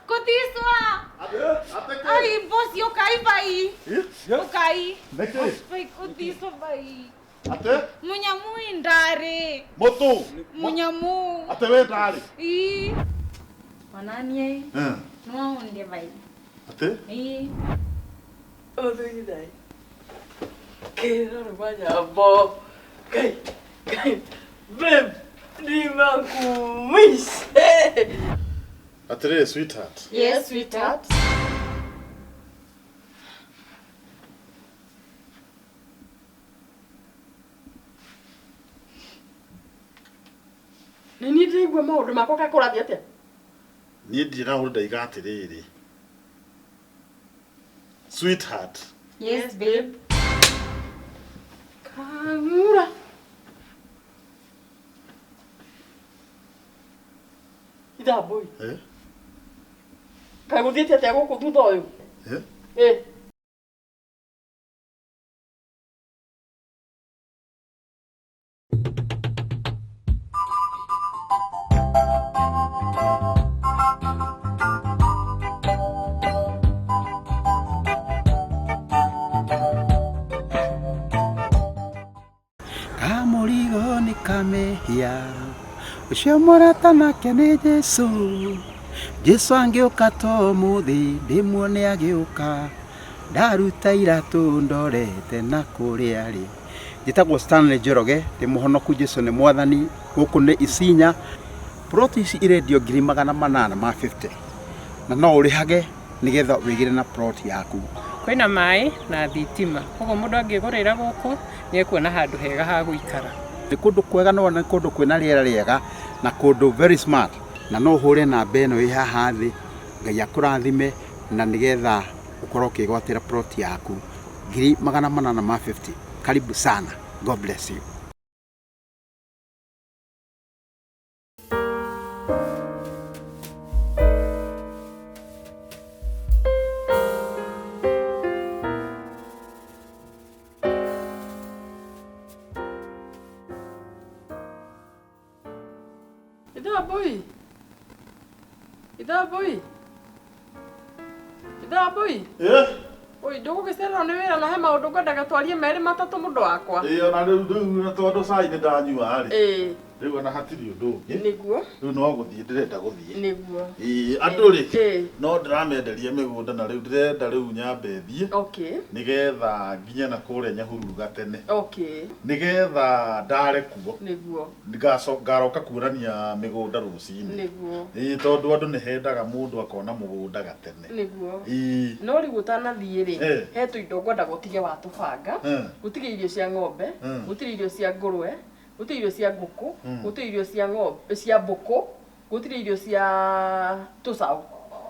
Kutiswa. Ai, boss, ukai bai. Ukai. Nĩkĩ? Bai kutiswa bai. Atĩ? Munyamu indare. Mũtũ. Munyamu. Atĩ wĩ ndarĩ? Ii. Wananie. Eh. Nwaunde bai. Atĩ? Ii. Mũthuri Kĩra rwanyambo. Ngai, Ngai, babe, nimakumiss. Atĩrĩrĩ sweetheart. Yes, sweetheart. Nĩ niĩ ndĩraigua maũndũ makwa kaĩ kũrathiĩ atĩa? Niĩ ndirĩ na ũndũ ndaiga atĩrĩrĩ. Sweetheart. Yes, babe. Kang'ura. Ithambũi. Eh? Kaĩ gũthiĩte atĩa gũkũ thutha ũyũ? Eh? Eh. Kamũrigo nĩ kamehia ũcio mũrata nake nĩ Jesu. Jesu angĩũka to ũmũthĩ ndĩmuone agĩũka ndaruta iratũ ndorete na kũrĩa arĩ. Njĩtagwo Stanley Njoroge, ndĩ mũhonoku Jesu nĩ mwathani, gũkũ nĩ Isinya. Plot ici irendio 850,000 na no ũrĩhage nĩgetha wĩgĩre na plot yaku. Kwĩna maĩ na thitima, koguo mũndũ angĩgũrĩra gũkũ nĩ ekuona handũ hega ha gũikara. Nĩ kũndũ kwega no nĩ kũndũ kwĩna rĩera rĩega na kũndũ very smart na no ũhũre namba ĩno ĩ haha thĩ Ngai akũrathime na nĩgetha ũkorwo ũkĩgwatĩra plot yaku 850,000. Karibu sana. God bless you. Ithambũi. Ithambũi. Ithambũi. Eh? Oi, ndũgũgĩcererwo nĩ wĩra na he maũndũ ngwendaga twarie merĩ matatũ mũndũ wakwa. Ĩĩ ona rĩu rĩu na tondũ cai nĩ ndanyua rĩ. Ĩĩ. Rĩu ona hatirĩ ũndũ ũngĩ. Nĩguo. Rĩu no gũthiĩ ndĩrenda gũthiĩ. Nĩguo. Ĩĩ andũ rĩ. Ĩĩ. No ndĩramenderia mĩgũnda na rĩu ndĩrenda rĩu nyambe thiĩ. Okay. Nĩgetha nginye na kũrĩa Nyahururu gatene. Okay. Nĩgetha ndare kuo. Nĩguo. Ngaroka kuonania mĩgũnda rũcinĩ. Nĩguo. Ĩĩ tondũ andũ nĩ hendaga mũndũ akona mũgũnda gatene. Nĩguo. Ĩĩ. No rĩu ũtanathiĩ rĩ, Eh. he tũindo ngwenda gũtige watũbanga. Eh. Gũtirĩ irio cia ng'ombe, Mm. gũtirĩ irio cia ngũrwe, gũtirĩ irio cia ngũkũ, Mm. gũtirĩ irio cia ng'ombe, cia mbũkũ, gũtirĩ irio cia tũcaũ.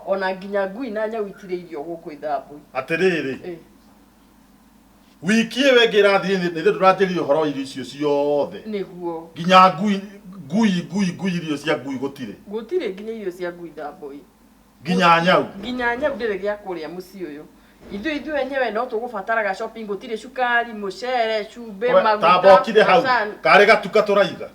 Ona nginya ngui na nyau itirĩ irio gũkũ Ithambũi. Atĩrĩrĩ. Ĩĩ. Wiki ĩyo ĩngĩ ĩrathiĩ nĩ nĩ ndũranjĩrire ũhoro wa irio icio ciothe. Nĩguo. Nginya ngui ngui ngui ngui irio cia ngui gũtirĩ. Gũtirĩ nginya irio cia ngui Ithambũi. Nginya nyau. Nginya nyau ndĩrĩ gĩa kũrĩa mũciĩ ũyũ. Ithuĩ ithuĩ enyewe no tũgũbataraga shopping gũtirĩ cukari, mũcere, cumbĩ, We, maguta, Tamba ũkire hau. macani. Karĩ gatuka tũraiga.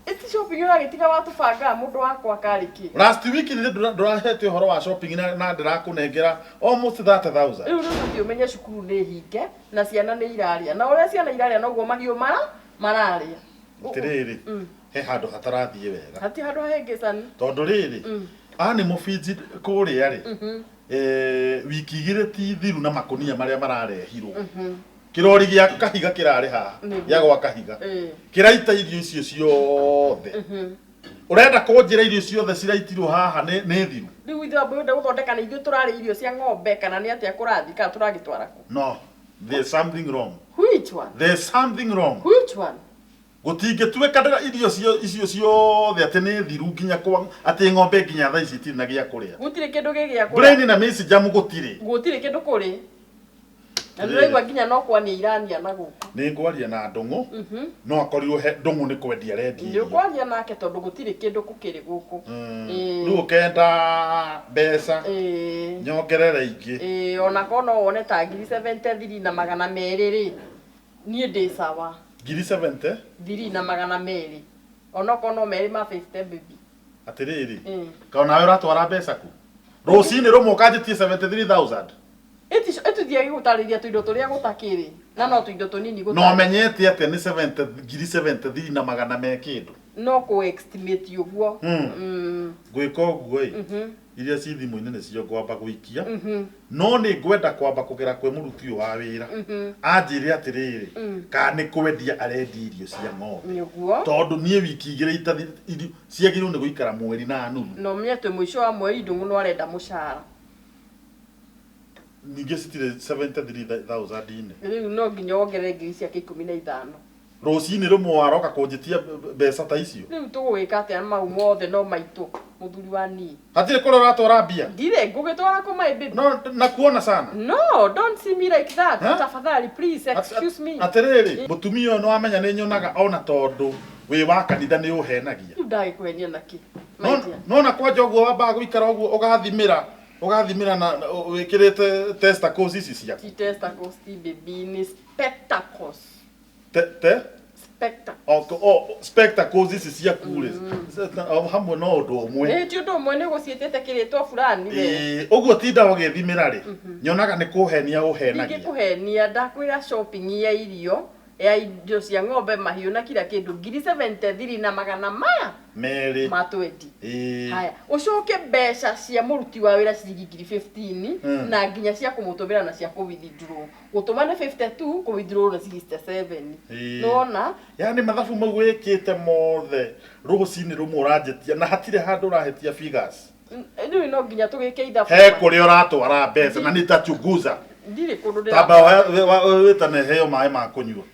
Ĩti shopping ũragĩtiga watũbanga mũndũ wakwa karĩ kĩ? Last week nĩ ndũrahete ũhoro wa shopping na na ndĩrakũnengera almost 30,000. Rĩu rĩu ũthiĩ ũmenye cukuru nĩ hinge na ciana nĩ irarĩa. Na ũrĩa ciana irarĩa noguo mahiũ mara mararĩa. Atĩrĩrĩ, Mm. he handũ hatarathiĩ wega. Hati handũ hahĩngĩcani. Tondũ rĩrĩ, Mm. animal feeds kũrĩa rĩ, Mhm. eh, wiki igĩrĩ ti thiru na makũnia marĩa mararehirwo. Mhm. Kĩrori gĩa kahiga kĩrarĩ haha, Nĩguo. gĩa gwa kahiga. Ĩĩ. Kĩraita irio icio ciothe. Mhm. Ũrenda kũnjĩra irio ciothe ciraitirwo haha nĩ nĩ thiru? Rĩu ithuĩ ambũ gũthondeka nĩ ithuĩ tũrarĩa irio cia ng'ombe kana nĩ atĩa kũrathiĩ kana tũragĩtwara kũ? No, there's something wrong. Which one? There's something wrong. Which one? Gũtingĩtuĩka ndĩra irio cio icio ciothe atĩ nĩ thiru nginya kwa atĩ ng'ombe nginya thaa ici itirĩ na gĩa kũrĩa. Gũtirĩ kĩndũ gĩ gĩa kũrĩa. Brain na maize jam gũtirĩ. Gũtirĩ kĩndũ kũrĩ. Na nĩũraigua nginya no kwania irania na gũkũ. Nĩ ngwaria na Ndũng'ũ Mhm. no akorirwo he Ndũng'ũ nĩ kwendia arendia Nĩ irio. ũkwaria nake tondũ gũtirĩ kĩndũ gũkĩrĩ gũkũ. Mm. Ĩĩ. Rĩu ũkenda mbeca Ĩĩ. nyongerere ingĩ. Ĩĩ ona korwo no wone ta 73,200 rĩ, niĩ ndĩ sawa. 70,000? 3,200. Onokorwo no merĩ ma 50 baby. Atĩrĩrĩ. Ĩĩ. Kaũ nawe ũratwara mbeca kũ? Rũcinĩ rũmwe ũkanjĩtie 73,000. Ĩtũthiage gũtarĩria tũindo tũrĩa gũtakĩrĩ na no tũindo tũnini Na gũtarĩ. ũmenyete atĩa nĩ 70 ngiri 73 na magana me kĩndũ. No kũ estimate ũguo. Ngwĩka ũguo ĩ, iria ci thimũ-inĩ nĩcio ngwamba gũikia, no nĩ ngwenda kwamba kũgera kwĩ mũruti ũyũ wa wĩra anjĩre atĩrĩrĩ, kana nĩ kwendia arendia irio cia ng'ombe, Nĩguo. tondũ niĩ wiki igĩrĩ irio ciagĩrĩirwo nĩ gũikara mweri na nuthu. Na ũmenye twĩ mũico wa mweri Ndũng'ũ no arenda mũcara. Ningĩ citirĩ 73,000-inĩ. Rĩu no nginya wongerere ngiri ciake 15. Rũcinĩ rũmwe waroka kũnjĩtia mbeca ta icio. Rĩu tũgũgĩka atĩa mau mothe no maitũ mũthuri wa niĩ. Hatirĩ kũrĩa ũratwara mbia. Ndirĩ ngũgĩtwara kũ my baby. No nakuona sana. No, don't see me like that. Huh? Tafadhali, please excuse me. Atĩrĩrĩ, mũtumia ũyũ nĩwamenya nĩ nyonaga ona tondũ wĩ wa kanitha nĩ ũhenagia. Rĩu ndagĩkũhenia nakĩ? My dear. Nona kwanja ũguo wambaga gũikara ũguo ũgathimĩra ũgathimĩra na wĩkĩrĩte testicles ici ciaku. Ti testicles ti baby, nĩ spectacles. Te te Spectacles. o spectacles ici ciaku rĩ hamwe no ũndũ ũmwe. Ĩ ti ũndũ ũmwe nĩ gũciĩtĩte kĩrĩtwa fulani we. Ĩĩ, ũguo tinda ũgĩthimĩra rĩ, nyonaga nĩ kũhenia ũhenagia. Ndingĩkũhenia ndakwĩra shopping ya irio ya indo cia ng'ombe mahiũ na kila kĩndũ ngiri 73 na magana maya Merĩ. ma 20. Ĩĩ. Haya, ũcoke mbeca cia mũruti wa wĩra ciringi ngiri 15 na nginya cia kũmũtũmĩra na cia kũ-withdraw. Gũtũma nĩ 52, kũ-withdraw nĩ 67. Ĩĩ. Nĩwona? Yaani mathabu mau wĩkĩte mothe rũcinĩ rũmwe ũranjĩtia na hatirĩ handũ ũrahĩtia figures. Rĩu no nginya tũgĩke ithabu. He kũrĩa ũratwara mbeca na nitachunguza. Ndirĩ kũndũ Tamba wĩtane heo maĩ ma kũnyua.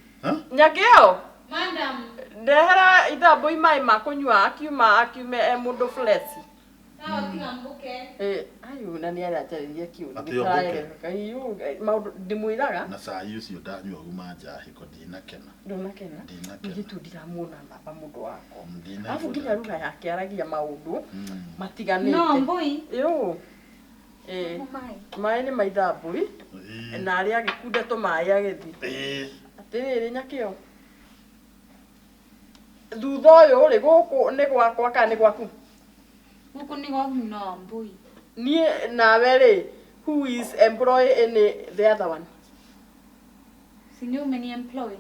Nyakĩo? Madam. Ndehera ithambũ maĩ ma kũnyua akiuma akiume e mũndũ fresh. Sawa tiga mbuke. Ayu na nĩ aranjarĩria kĩũndũ Atĩ o mbuke? gĩtaraereweka. Maũndũ ndĩmwĩraga. Na cai ũcio ndanyua uma njahĩko ndinakena. Ndũnakena? Ndinakena. Ningĩ tu ndiramuona namba mũndũ wakwa. Ndinaigua Alafu nginya lugha yake aragia maũndũ matiganĩte. No mbui. Yo. Maĩ nĩ ma ithambũi na arĩa agĩkunda tũmaĩ agĩthiĩ. Ĩĩ. Atĩrĩrĩ Nyakĩo, thutha ũyũ rĩ gũkũ nĩ gwakwa kana nĩ gwaku? Gũkũ nĩ gwaku no mbui. Niĩ nawe rĩ, who is employee in the other one? Si nĩ umeni employ.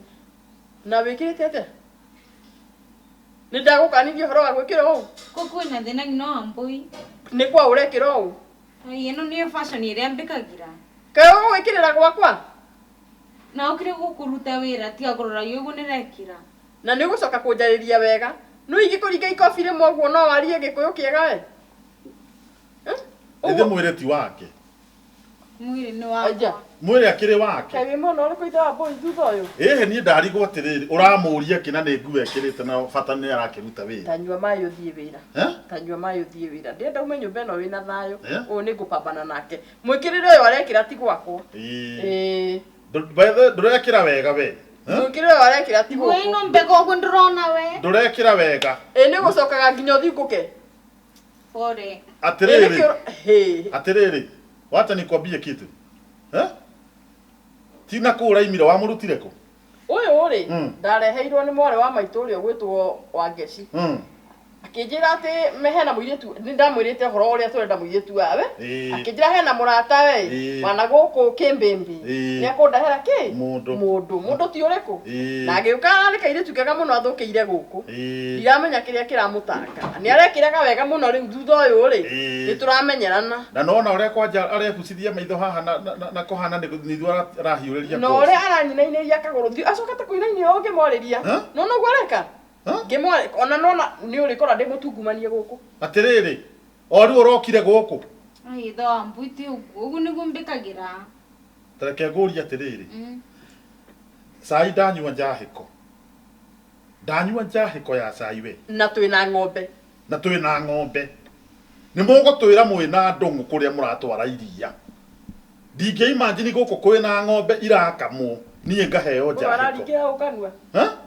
Na wĩkĩrĩte atĩa? Nĩ ndagũkanirie ũhoro wa gwĩkĩra ũũ? Kũ kwĩna thĩna no mbui. Nĩ kwa ũrekĩra ũũ? Ai ĩno nĩyo fashion ĩrĩa mbĩkagĩra. Kaĩ ũgũgwĩkĩrĩra gwakwa? Na ũkire gũkũruta wĩra tiga kũrora ũguo nĩrekĩra. Na nĩ ũgũcoka kũnjarĩria wega. No ingĩkũringa ikobi rĩmwe ũguo no warie gĩkũyũ kĩega we? Ĩthĩ mwĩrĩ ti wake. Mwĩrĩ nĩ wakwa. Mwĩrĩ akĩrĩ wake. Kaĩ wĩ mwena ũrĩkũ ithe wa mbũi thutha ũyũ? Ĩhĩ niĩ ndarigwo atĩrĩrĩ, ũramũria kĩ na nĩ nguo ekĩrĩte na bata nĩ arakĩruta wĩra. Tanyua maĩ ũthiĩ wĩra. Tanyua maĩ ũthiĩ wĩra. Ndĩrenda ume nyũmba ĩno wĩna thayũ. Ũyũ nĩ ngũpambana nake. Mwĩkĩrĩre ũyũ arekĩra ti gwakwa. Ĩĩ. Ndũrekĩra wega we. Mwĩkĩrĩre ũyũ arekĩra ti Nguo gũkũ. ĩno mbega ũguo ndĩrona we. Ndũrekĩra wega. Ĩ nĩ gũcokaga nginya ũthingũke. Pole. Atĩrĩrĩ. Atĩrĩrĩ, wacha nikwambie kitu. Ti na kũu ũraimire wamũrutire kũ? Ũyũ rĩ, ndareheirwo nĩ mwarĩ wa maitũ ũrĩa ũgwĩtwo Wangeci. Akĩnjĩra atĩ me hena mũirĩtu, nĩ ndamwĩrĩte ũhoro ũrĩa tũrenda mũirĩtu wawe. Akĩnjĩra hena mũrata we, wana gũkũ Kĩmbĩmbĩ. Nĩ akũndehera kĩ? Mũndũ. Mũndũ. Mũndũ ti ũrĩkũ? Na agĩũka arĩ kairĩtu kega mũno athũkĩire gũkũ. Ndiramenya kĩrĩa kĩramũtanga. Nĩ arekĩraga wega mũno rĩu thutha ũyũ rĩ, nĩ tũramenyerana. Na nona ũrĩa kwanja arebucithia maitho haha na kũhana nĩ ithuĩ arahiũrĩria Na ũrĩa aranyinainĩria kagũrũ, acokete kũinainia ũũ ngĩmwarĩria. Nona ũguo areka? Ngĩmwarĩ ona nona nĩ ũrĩkora ndĩ mũtungumanie gũkũ. Atĩrĩrĩ, o rĩu ũrokire gũkũ. Ai ithe wa mbui ti ũguo, ũguo nĩguo mbĩkagĩra. Ta reke ngũrie atĩrĩrĩ. Cai ndanyua njahĩko. Ndanyua njahĩko ya cai we. Na twĩna ng'ombe. Na twĩna ng'ombe. Nĩ mũgũtwĩra mwĩna ndũng'ũ kũrĩa mũratwara iria. Ndingĩ imagine gũkũ kwĩna ng'ombe irakamwo niĩ ngaheo Ũyũ njahĩko. araringĩra ũ kanua?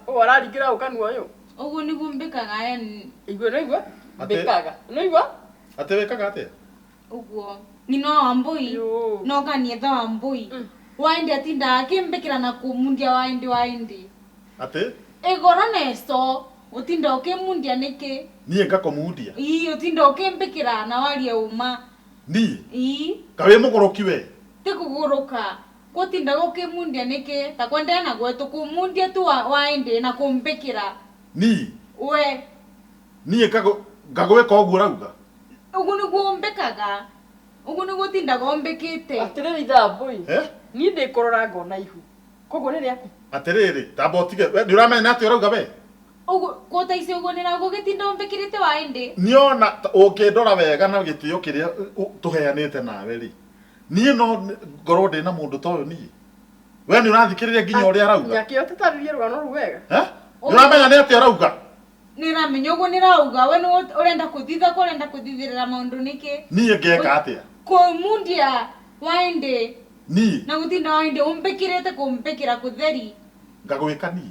Ũyũ araringĩra ũ kanua ũyũ? Ũguo nĩguo mbĩkaga yani. Igua nĩ igua? Mbĩkaga. Nĩ igua? Atĩ wĩkaga atĩa? Ũguo. Nyina wa mbui no kani ithe wa mbui. Waindi atindaga akĩmbĩkĩra na kũmundia waindi waindi. Atĩ? Ĩgoro neco ũtinda ũkĩmundia nĩkĩ? Niĩ ngakũmundia? Ii ũtinda ũkĩmbĩkĩra na waria ũma. Niĩ Ii. Ka wĩ mũgũrũki we? Ti kũgũrũka. Gũtinda gũkĩmundia nĩkĩ ta kwendea na gwetũ kũmundia tu waindi na kũmbĩkĩra. Niĩ We. Niĩ ngagwĩka ũguo ũrauga? Ũguo nĩguo ũmbĩkaga. Ũguo nĩguo ũtindaga ũmbĩkĩte. Atĩrĩrĩ Ithambũi. Eh? Niĩ ndĩkũrora ngona ihu. Koguo nĩ rĩaku. Atĩrĩrĩ, tamba ũtige. We nĩ ũramenya nĩ atĩa ũrauga we? Ũguo kũta ici ũguo nĩ naguo gĩtinda ũmbĩkĩrĩte waindi. Niona ũngĩndora wega na gĩtĩo kĩrĩa tũheanĩte nawe rĩ. Niĩ no ngorwo ndĩ na mũndũ ta ũyũ niĩ. We nĩ ũrathikĩrĩria nginya ũrĩa arauga? Nyakĩo tũtarĩrie rũgano rũu wega. Eh? Nĩ ũramenya nĩ atĩa ũrauga? Nĩ ũramenya ũguo nĩ rauga. We nĩ ũrenda kũthitha ko ũrenda kũthithĩrĩra maũndũ nĩkĩ? Niĩ ngeka atĩa? Kũmundia waindi. Niĩ? Na gũtinda waindi ũmbĩkĩrĩte kũmbĩkĩra kũtheri. Ngagwĩka niĩ?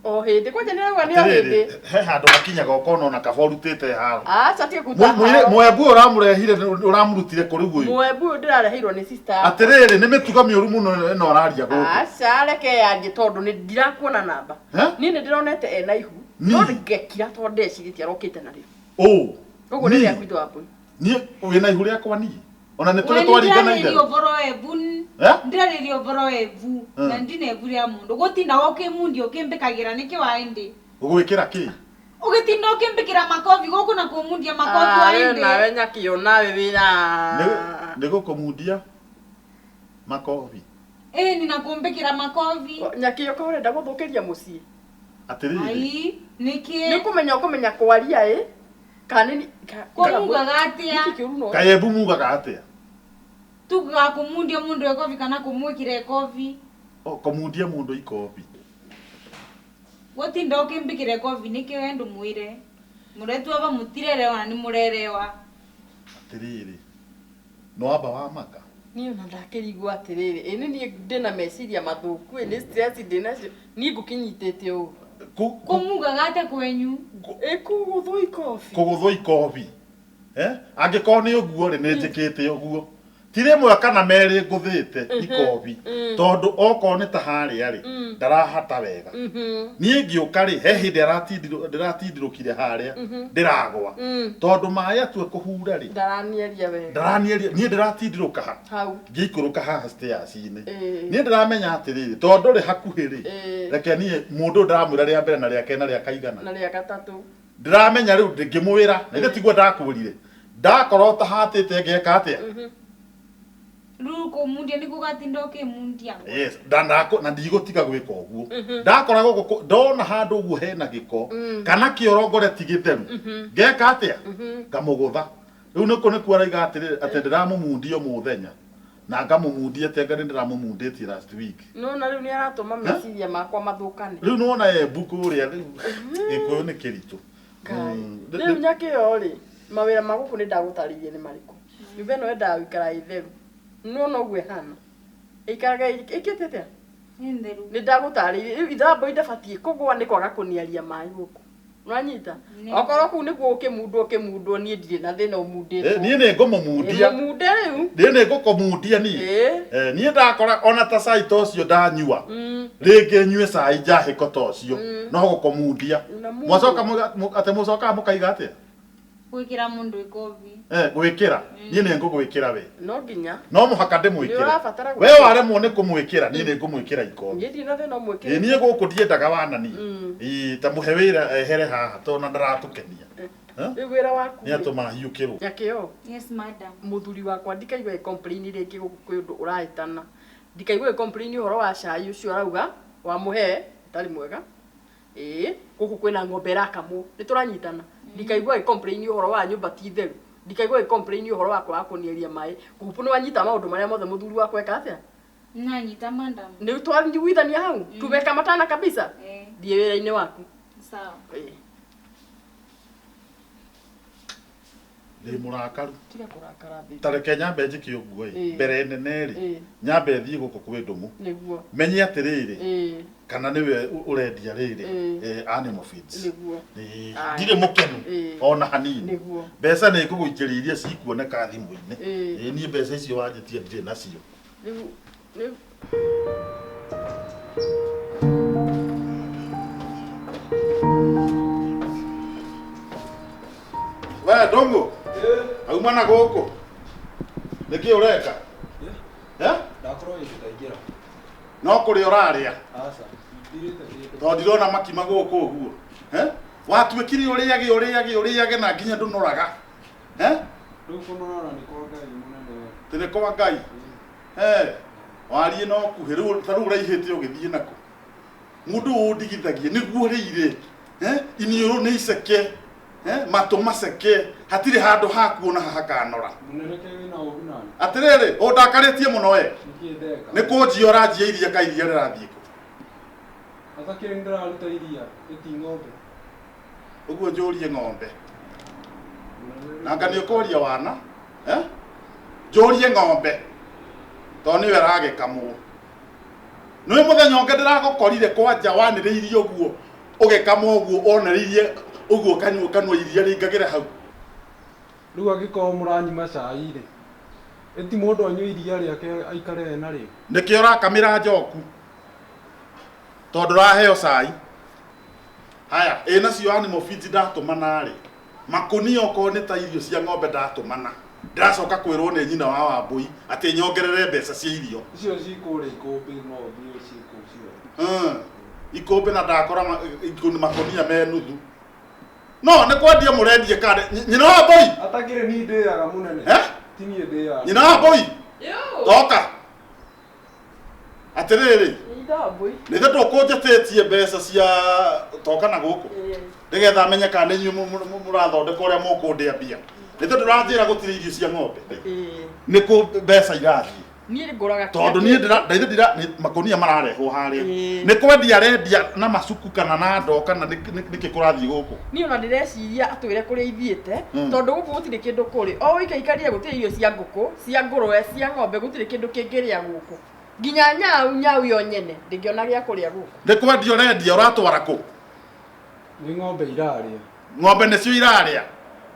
O hĩndĩ kwanja nĩ rauga nĩ o hĩndĩ. He handũ hakinyaga ũkona ona kaba ũrutĩte haro. Aca tiga kuta Mwembu ũyũ ũramũrehire ũramũrutire kũrĩ ũyũ. Mwembu ũyũ ndĩrareheirwo nĩ sister. Atĩrĩrĩ nĩ mĩtugo mĩũru mũno ĩno ũraria gũkũ. Aca reke yarie tondũ nĩ ndirakuona namba. Niĩ nĩ ndĩronete ena ihu. No ngekira tondũ ndecirĩtie arokĩte narĩo. Ũ. Koguo nĩ rĩaku Ithambũi. Niĩ wĩna ihu rĩakwa niĩ. Ona nĩ tũrĩ twaringana itherũ. Ũhoro wa ebu. Ndĩrarĩria ũhoro wa ebu. Na ndina ebu rĩa mũndũ. Gũtinda ũkĩmundia ũkĩmbĩkagĩra nĩkĩ waindi? Ũgwĩkĩra kĩ? Ũgĩtinda ũkĩmbĩkĩra makobi gũkũ na kũmundia makobi waindi. Nawe Nyakĩo nawe wĩra. Nĩ gũkũmundia makobi. Ĩĩ ni na kũmbĩkĩra makobi. Nyakĩo ka ũrenda gũthũkĩria mũciĩ? Atĩrĩrĩ. Ai, nĩkĩ? Nĩ kũmenya ũkũmenya kwaria ĩ? Kana nĩ Kũmugaga atĩa? Kaĩ ebu mugaga atĩa? Tugaga kũmundia mũndũ ikobi kana kũmwĩkĩra ikobi. Kũmundia mũndũ ikobi. Gũtinda ũkĩmbĩkĩra ikobi nĩkĩ we ndũmwĩre? Mũretu aba mũtirerewa na nĩ mũrerewa. Atĩrĩrĩ. No amba wamaka. Niĩ ona ndakĩrigwo atĩrĩrĩ, ĩ nĩ niĩ ndĩna meciria mathũku, ĩ nĩ stress ndĩnacio, niĩ ngũkĩnyitĩte ũũ. Kũmugaga atĩa kwenyu? Ĩ kũgũthwo ikobi. Kũgũthwo ikobi. Angĩkorwo nĩ ũguo rĩ, nĩ njĩkĩte ũguo. Ti rĩmwe kana merĩ ngũthĩte ikobi. Tondũ okorwo nĩ ta harĩa rĩ, ndarahata wega. Niĩ ngĩũka rĩ, he hĩndĩ ndĩratindirũkire harĩa, ndĩragwa. Tondũ maĩ atua kũhura rĩ, Ndaranieria wega. Ndaranieria, niĩ ndĩratindirũka ha. Hau. Ngĩikũrũka haha stairs-inĩ. Niĩ ndĩramenya atĩrĩrĩ, tondũ rĩ hakuhĩ rĩ, reke niĩ mũndũ ndĩramwĩra rĩa mbere na rĩa kerĩ na rĩa kaigana. Na rĩa gatatũ. Ndĩramenya rĩu ngĩmwĩra, na ithe tiguo ndakwĩrire. Ndakorwo tahatĩte ngeka atĩa? Rĩu kũmundia nĩguo ũgatinda ũkĩmundia. Yes, na ndigũtiga gwĩka ũguo. Ndakora gũkũ ndona handũ ũguo hena gĩko kana kĩoro ngore ti gĩtheru. Ngeka atĩa? Ngamũgũtha. Rĩu nĩkuo nĩkuo araiga atĩrĩrĩ atĩ ndĩramũmundia mũthenya. Na ngamũmundia atĩ anga nĩndĩramũmundĩtie last week. Nĩwona rĩu nĩaratũma meciria makwa mathũkane. Rĩu nĩwona embu kũrĩa rĩu Gĩkũyũ nĩ kĩritũ. Rĩu Nyakĩo rĩ, mawĩra ma gũkũ nĩndagũtarĩirie nĩ marĩkũ. Nyũmba ĩno yendaga gũikara ĩ theru. Nĩwona ũguo ĩhana? Ĩikaraga ĩkĩte atĩa? Nĩ theru. Nĩndagũtarĩirie. Rĩu Ithambũi ndabatiĩ kũgũa nĩ kwaga kũniaria maĩ gũkũ. Nĩwanyita? Okorwo kũu nĩkuo ũkĩmundwo ũkĩmundwo niĩ ndirĩ na thĩna ũmundĩtwo. Niĩ nĩ ngũmũmundia. Mũmunde rĩu. Niĩ nĩ ngũkũmundia niĩ. Niĩ ndakora ona ta cai ta ũcio ndanyua. Rĩngĩ nyue cai njahĩko ta ũcio. No gũkũmundia. Mwacoka atĩ mũcokaga mũkaiga atĩa? Gwĩkĩra mũndũ ikobi. Gwĩkĩra. Niĩ nĩ ngũgwĩkĩra we. No nginya. No mũhaka ndĩmwĩkĩre. We waremwo nĩ kũmwĩkĩra, niĩ nĩ ngũmwĩkĩra ikobi. Niĩ ndirĩ na thĩna ũmwĩkĩre. Niĩ gũkũ ndiendaga wanani. Ĩĩ ta mũhe wĩra ehere haha tondũ na ndaratũkenia. Rĩu wĩra waku. Nĩ atũma hiũkĩrwo. Nyakĩo. Yes madam. Mũthuri wakwa ndikaigua complain rĩngĩ gũkũ kwĩ ũndũ ũrahĩtana. Ndikaigua complain ũhoro wa cai ũcio arauga wamũhe ũtarĩ mwega. Ĩĩ gũkũ kwĩna ng'ombe ĩrakamwo. Nĩ tũranyitana. Ndikaigua complain ũhoro wa nyũmba ti theru. Ndikaigua complain ũhoro wa kwaga kũnieria maĩ. Kũhupu nĩ wanyita maũndũ marĩa mothe mũthuri wakwa eka atĩa? Nanyita madam. Nĩ twaiguithania hau? Tumekamatana kabisa? Thiĩ wĩra-inĩ waku. Sawa. Ndĩ mũrakaru. Tiga kũrakara thĩ. Ta reke nyambe njĩke ũguo ĩ, mbere nene rĩ, nyambe thiĩ gũkũ kwĩ Ndũng'ũ. Nĩguo. Menye atĩrĩrĩ, kana nĩwe ũrendia rĩrĩ, animal feeds. Nĩguo. Ndirĩ mũkenu ona hanini. Nĩguo. Mbeca nĩ ngũgũikĩria iria cikuoneka thimũ-inĩ. Niĩ mbeca icio wanjĩtia ndirĩ nacio. Rĩu We Ndũng'ũ, auma na gũkũ. Nĩkĩ ũreka? Eh? Ndakorwo hĩndĩ ndaingĩra. No kũrĩa ũrarĩa. Aca, ndirĩte kĩndũ. Tondũ ndirona makima gũkũ ũguo. Eh? Watuĩkire ũrĩage ũrĩage ũrĩage na nginya ndũnoraga. Eh? Rĩu kũnorora nĩ kwa Ngai mũnene we. Tĩ nĩ kwa Ngai. Eh? Wariĩ no kuhĩ rĩu ta rĩu ũraihĩte ũgĩthiĩ nakũ. Mũndũ ũyũ ũndigithagia nĩguo rĩire. Eh? Iniũrũ nĩ iceke. Eh? Matũ maceke. Hatirĩ handũ hakuona hakanora. Mũnene kaĩ wĩna ũru nani? Atĩrĩrĩ, ũndakarĩtie mũno we. Nĩkĩ ndeka? Nĩ kũnjia ũranjia iria ka iria rĩrathiĩ kũ? Atakĩrĩ nĩndĩraruta iria, ĩti ng'ombe. Ũguo njũrie ng'ombe. Mũnene Nanga nĩ ũkũria wana. Eh? Njũrie ng'ombe. Tondũ nĩwe ĩragĩkamwo. Nĩ mũthenya ũngĩ ndĩragũkorire kwanja wanĩrĩirie ũguo ũgĩkama ũguo onereirie ũguo kanua kanua iria rĩingagĩra hau. Rĩu angĩkorwo mũranyima cai rĩ, ĩti mũndũ anyue iria rĩake aikare ena rĩo. Nĩkĩo ũrakamĩra njoku. Tondũ ũraheo cai. Haya, ĩ nacio animal feeds ndatũmana rĩ. Makũnia okorwo nĩ ta irio cia ng'ombe ndatũmana. Ndĩracoka kwĩrwo nĩ nyina wa Wambũi atĩ nyongerere mbeca cia irio. Icio ci kũrĩa ikũmbĩ no ũthiĩ ciĩ kũu ciothe. Ikũmbĩ na ndakora makũnia me nuthu. No nĩ kwendia mũrendie kana nyina wa Wambũi? Atakĩrĩ niĩ ndĩaga mũnene. Eh? Ti niĩ ndĩaga. Nyina wa Wambũi? Yo. Toka. Atĩrĩrĩ, Ithe Wambũi. nĩ ithe ndũkũnjĩtĩtie mbeca cia toka na gũkũ. Nĩgetha menye kana nĩ inyuĩ mũrathondeka ũrĩa mũkũndĩa mbia. Nĩ tondũ ũranjĩra gũtirĩ irio cia ng'ombe. Ĩĩ. Nĩ kũ mbeca irathiĩ. Niĩ ngũraga Tondũ niĩ ndĩra ndaithe ndira nĩ makũnia mararehwo harĩa. Ĩĩ. Nĩ kwendia arendia na macuku kana na ndoo kana nĩkĩ kũrathiĩ gũkũ. Niĩ ona ndĩreciria atwĩre kũrĩa ithiĩte Mm. tondũ gũkũ gũtirĩ kĩndũ kũrĩ o ũikaikarie gũtirĩ irio cia ngũkũ cia ngũrwe cia ng'ombe gũtirĩ kĩndũ kĩngĩrĩa gũkũ nginya nyau nyau yo nyene ndĩngĩona gĩa kũrĩa gũkũ. Nĩ kwendia ũrendia ũratwara kũ? Nĩ ng'ombe irarĩa. Ng'ombe nĩcio irarĩa.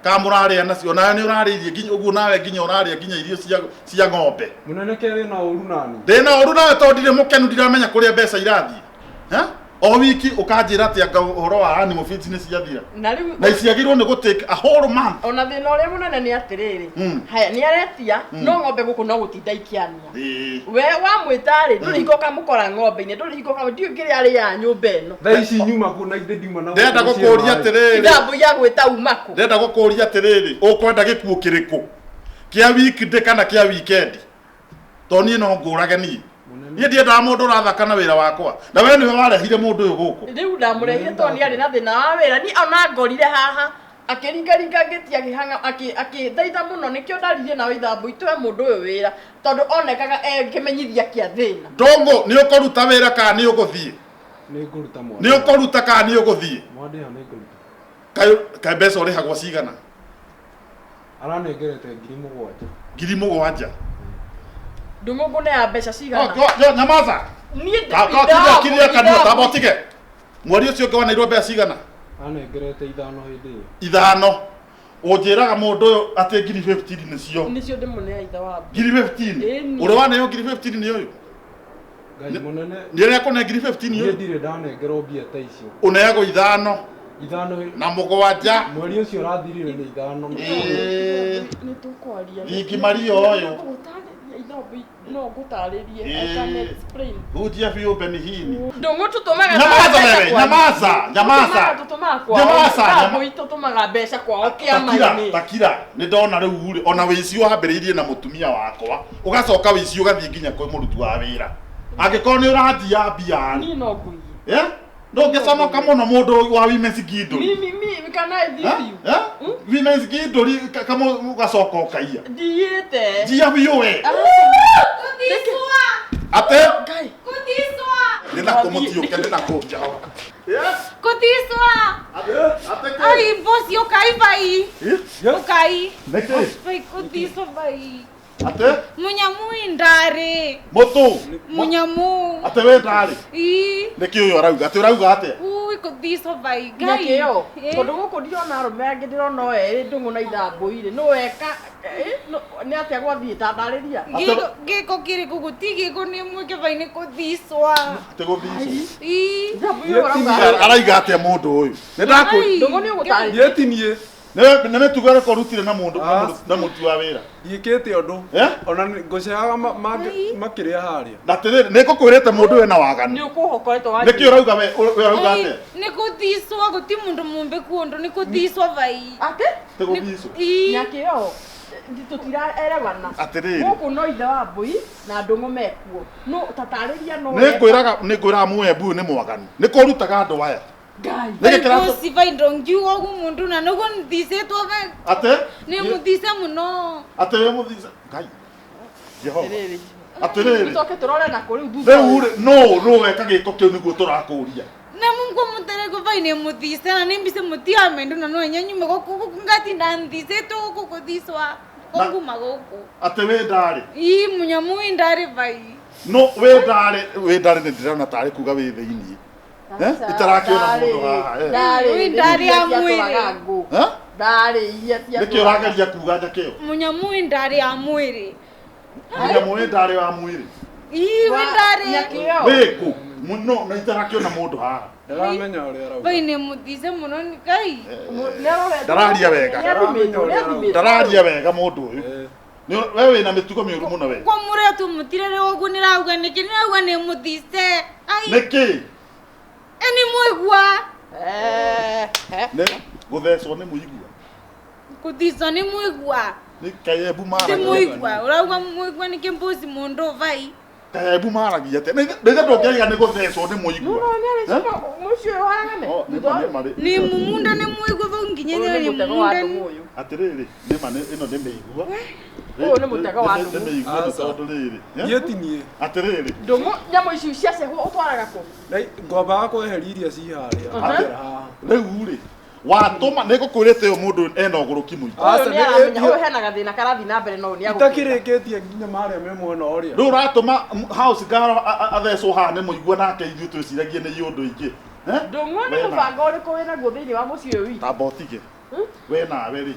Ka mũrarĩa nacio nawe nĩ ũrarĩirie nginya ũguo nawe nginya ũrarĩa nginya irio cia cia ng'ombe. Mũnene kaĩ wĩna ũru nani? Ndĩna ũru nawe tondũ ndirĩ mũkenu ndiramenya kũrĩa mbeca irathiĩ. Ha? O wiki ũkanjĩra atĩ anga ũhoro wa animal feeds nĩ ciathira. Na rĩu Na iciagĩrĩirwo nĩ gũ take a whole month. ona thĩna ũrĩa mũnene nĩ atĩrĩrĩ Mm. haya nĩ aretia no ng'ombe gũkũ no gũtinda ikĩania Ĩĩ. we wamwĩta rĩ ndũrĩ hingo ũkamũkora ng'ombe-inĩ ndũrĩ hingo ũkamũ ndiũĩ kĩrĩa arĩaga nyũmba ĩno. Thaa ici nyuma kũ na ithe ndiuma na Ndĩrenda gũkũ mũciĩ gũkũria maĩ. atĩrĩrĩ. Ithambũ ya gwĩta uma kũ? Ndĩrenda gũkũria atĩrĩrĩ, ũkwenda gĩkuũ kĩrĩkũ? Kĩa weekday kana kĩa weekend? Tondũ niĩ no ngũrage niĩ. Mũnene. Niĩ ndiendaga mũndũ ũrathaka na wĩra wakwa. Na we nĩwe warehire mũndũ ũyũ gũkũ. Rĩu ndamũrehire tondũ nĩ arĩ na thĩna wa wĩra niĩ ona ngorire haha akĩringaringa ngĩti akĩhang'a akĩthaitha mũno nĩkĩo ndaririe nawe ithambũ itũhe mũndũ ũyũ wĩra tondũ onekaga e kĩmenyithia kĩa thĩna. Ndũngũ nĩ ũkũruta wĩra kana nĩ ũgũthiĩ? Nĩ ngũruta mwana. Nĩ ũkũruta kana nĩ ũgũthiĩ? Mwandĩha nĩ ngũruta. Kaĩ kaĩ mbeca ũrĩhagwo cigana? Aranengerete 7,000. 7,000. Ndũng'ũ ngũnea mbeca cigana? Nyamaza. Niĩ Ka ka kiria kiria kanua tamba ũtige. Mweri ũcio ũngĩ waneirwo mbeca cigana? Anengerete 5 hĩndĩ ĩyo. 5. Ũnjĩraga mũndũ ũyũ atĩ 15,000 nĩcio. Nĩcio ndĩmũnea ithe wa 15,000. Ĩni. Ũrĩa waneo 15,000 nĩ ũyũ. Ngai mũnene. Nĩ ũrĩa akũne 15,000 Niĩ ũyũ. ndirĩ ndanengerwo mbia ta icio. Ũneagwo 5 5 na 7. Mweri ũcio ũrathirire nĩ 5. Ĩĩ. Nĩ tũkwaria. Thingi Maria ũyũ. Ngũgũtarĩria ithambũ no ngũtarĩrie. I Ĩĩ. can explain. Hunjia biũ Benihini. Ndũng'ũ tũtũmaga Nyamaza mbeca wewe, kwao. nyamaza, nyamaza. Tũtũmaga kwao. Nyamaza, Ithambũ tũtũmaga mbeca kwao Takira, kĩama-inĩ. takira. Nĩ ndona rĩu rĩ, ona wĩici wambĩrĩirie na mũtumia wakwa, ũgacoka wĩici ũgathiĩ nginya kwĩ mũruti wa wĩra. Angĩkorwo nĩ ũranjia mbia rĩ, Niĩ no ngũiye. eh? Ndũngĩconoka mũno mũndũ wa Women's Guild. Mimi mimi can I leave you? Eh? Women's Guild kamũ ũgacoka ũkaiya. Ndiyĩte. Njia biũ we. Kutiswa! Ate? Ngai. Kutiswa! Nĩ nakũ mũtiũke, nĩ nakũ njao. Yes? Kutiswa! Ate? Ate kĩ? Ai, bosi, ukai bai. Eh? Ukai. Nĩkĩ? Bai, kutiswa bai. Ate? Munyamu indare. Mũtũ. Munyamu. Ate we ndarĩ? Ii. Nĩkĩ ũyũ arauga? Atĩ ũrauga atĩa? Ui, kutiswa bai. Ngai. Nĩkĩo Eh. tondũ gũkũ ndirona arũme angĩ ndĩrona o erĩ Ndũng'ũ na ithambũ irĩ nũ weka nĩ atĩa gwathiĩ ta ndarĩria. Giko giko kiri kuguti giko ni mwike bai ni kutiswa. Atĩ gũthicwo. Ii. Ithambũ ũyũ ũrauga Araiga atĩa mũndũ ũyũ? Nĩ ndakũ Ai. Ndũng'ũ nĩ ũgũtarĩria. Niĩ ti niĩ. Nĩ mĩtugo ĩrĩkũ ũrutire na mũndũ na mũruti wa wĩra? Ndiĩkĩte ũndũ. Ona ngũceaga makĩrĩa harĩa. Na atĩrĩrĩ, nĩ ngũkwĩrĩte mũndũ wĩna waganu. Nĩ ũkũhokoretwo wa. Nĩkĩ ũrauga we ũrauga atĩa? Nĩ kũthicwo gũti mũndũ mũmbĩku ũndũ nĩ kũthicwo vai. Atĩ? Ti gũthicwo. Nyakĩo tũtiraerewana. Atĩrĩrĩ. Gũkũ no ithe wa Mbui na Ndũng'ũ mekuo. No tatarĩria no. Nĩ ngwĩraga Mũembu nĩ mwaganu. Nĩ kũrutaga andũ aya. Ngai. Nĩkĩ kĩratũ Bosi vai ndongiuga ũguo mũndũ na nĩguo nthicĩtwo ve. Atĩ? Nĩ mũthice mũno. Atĩ wĩ mũthice. Ngai. Jehova. Atĩrĩrĩ. Tũcoke tũrore na kũ rĩu thutha. Rĩu rĩ no no weka gĩko kĩu nĩguo tũrakũria. Na Mungu mutereko vai nĩ mũthice na nĩ mbice mũtiamendu na no nyanyume gũkũ gũkũ ngatinda nthicĩtwo gũkũ gũthicwa kũnguma gũkũ. Atĩ wĩ ndarĩ. Ii mũnyamũ wĩ ndarĩ vai. No wĩ ndarĩ wĩ ndarĩ nĩ ndĩrona tarĩ kuga wĩ thĩiniĩ. Itarakĩona mũndũ haha. Wĩ ndarĩ ya mwĩrĩ. Ndarĩ iria cia. Nĩkĩ ũrageria kuga Nyakĩo? Mũnyamũ wĩ ndarĩ ya mwĩrĩ. Mũnyamũ wĩ ndarĩ wa mwĩrĩ. Ii wĩ ndarĩ. Wĩ kũ? No na itarakĩona mũndũ haha. Ndaramenya ũrĩa arauga. Vai nĩ mũthice mũno nĩ Ngai. Ndararia wega. Ndararia wega mũndũ ũyũ. We wĩna mĩtugo mĩũru mũno we. Kwa mũrĩa tu mũtirere ũguo nĩrauga nĩkĩ nĩrauga nĩ mũthice. Nĩkĩ? Nĩ mũigua. Nĩ gũthecwo nĩ mũigua. Kũthicwo nĩ mũigua. Nĩ kaembu Ti maragia. mũigua. Ũrauga mũigua nĩkĩ mbuci mũndũ vai. Kaembu maragia atĩa? Nĩ ithe ndũngĩaiga nĩ gũthecwo nĩ mũigua. Mũciĩ ũyũ haragane. Nĩ mumunda nĩ mũigua vau nginya nĩ mumunda. Atĩrĩrĩ, nĩma ĩno nĩ mĩigua. Ũyũ nĩ mũtego wa Nĩ ndũng'ũ. mĩigua nĩ tondũ rĩrĩ. Niĩ ti niĩ. Atĩrĩrĩ. Ndũng'ũ nyamũ ici ciacehwo ũtwaraga kũ? Ngwambaga kweheria iria ci harĩa. Rĩu rĩ, watũma nĩ ngũkwĩrĩte ũyũ mũndũ ena ũgũrũki mũingĩ. Ũyũ nĩ aramenya ũyũ hena gathĩna karathiĩ na mbere no ũyũ nĩ agũkĩra. Itakĩrĩkĩtie nginya marĩa me mwena ũrĩa. Rĩu ũratũma house girl athecwo haha nĩ mũigua nake ithuĩ twĩciragie nĩ ũndũ ingĩ. Ndũng'ũ nĩ mũbango ũrĩkũ wĩnaguo thĩinĩ wa mũciĩ ũyũ witũ? Tamba ũtige. We nawe rĩ,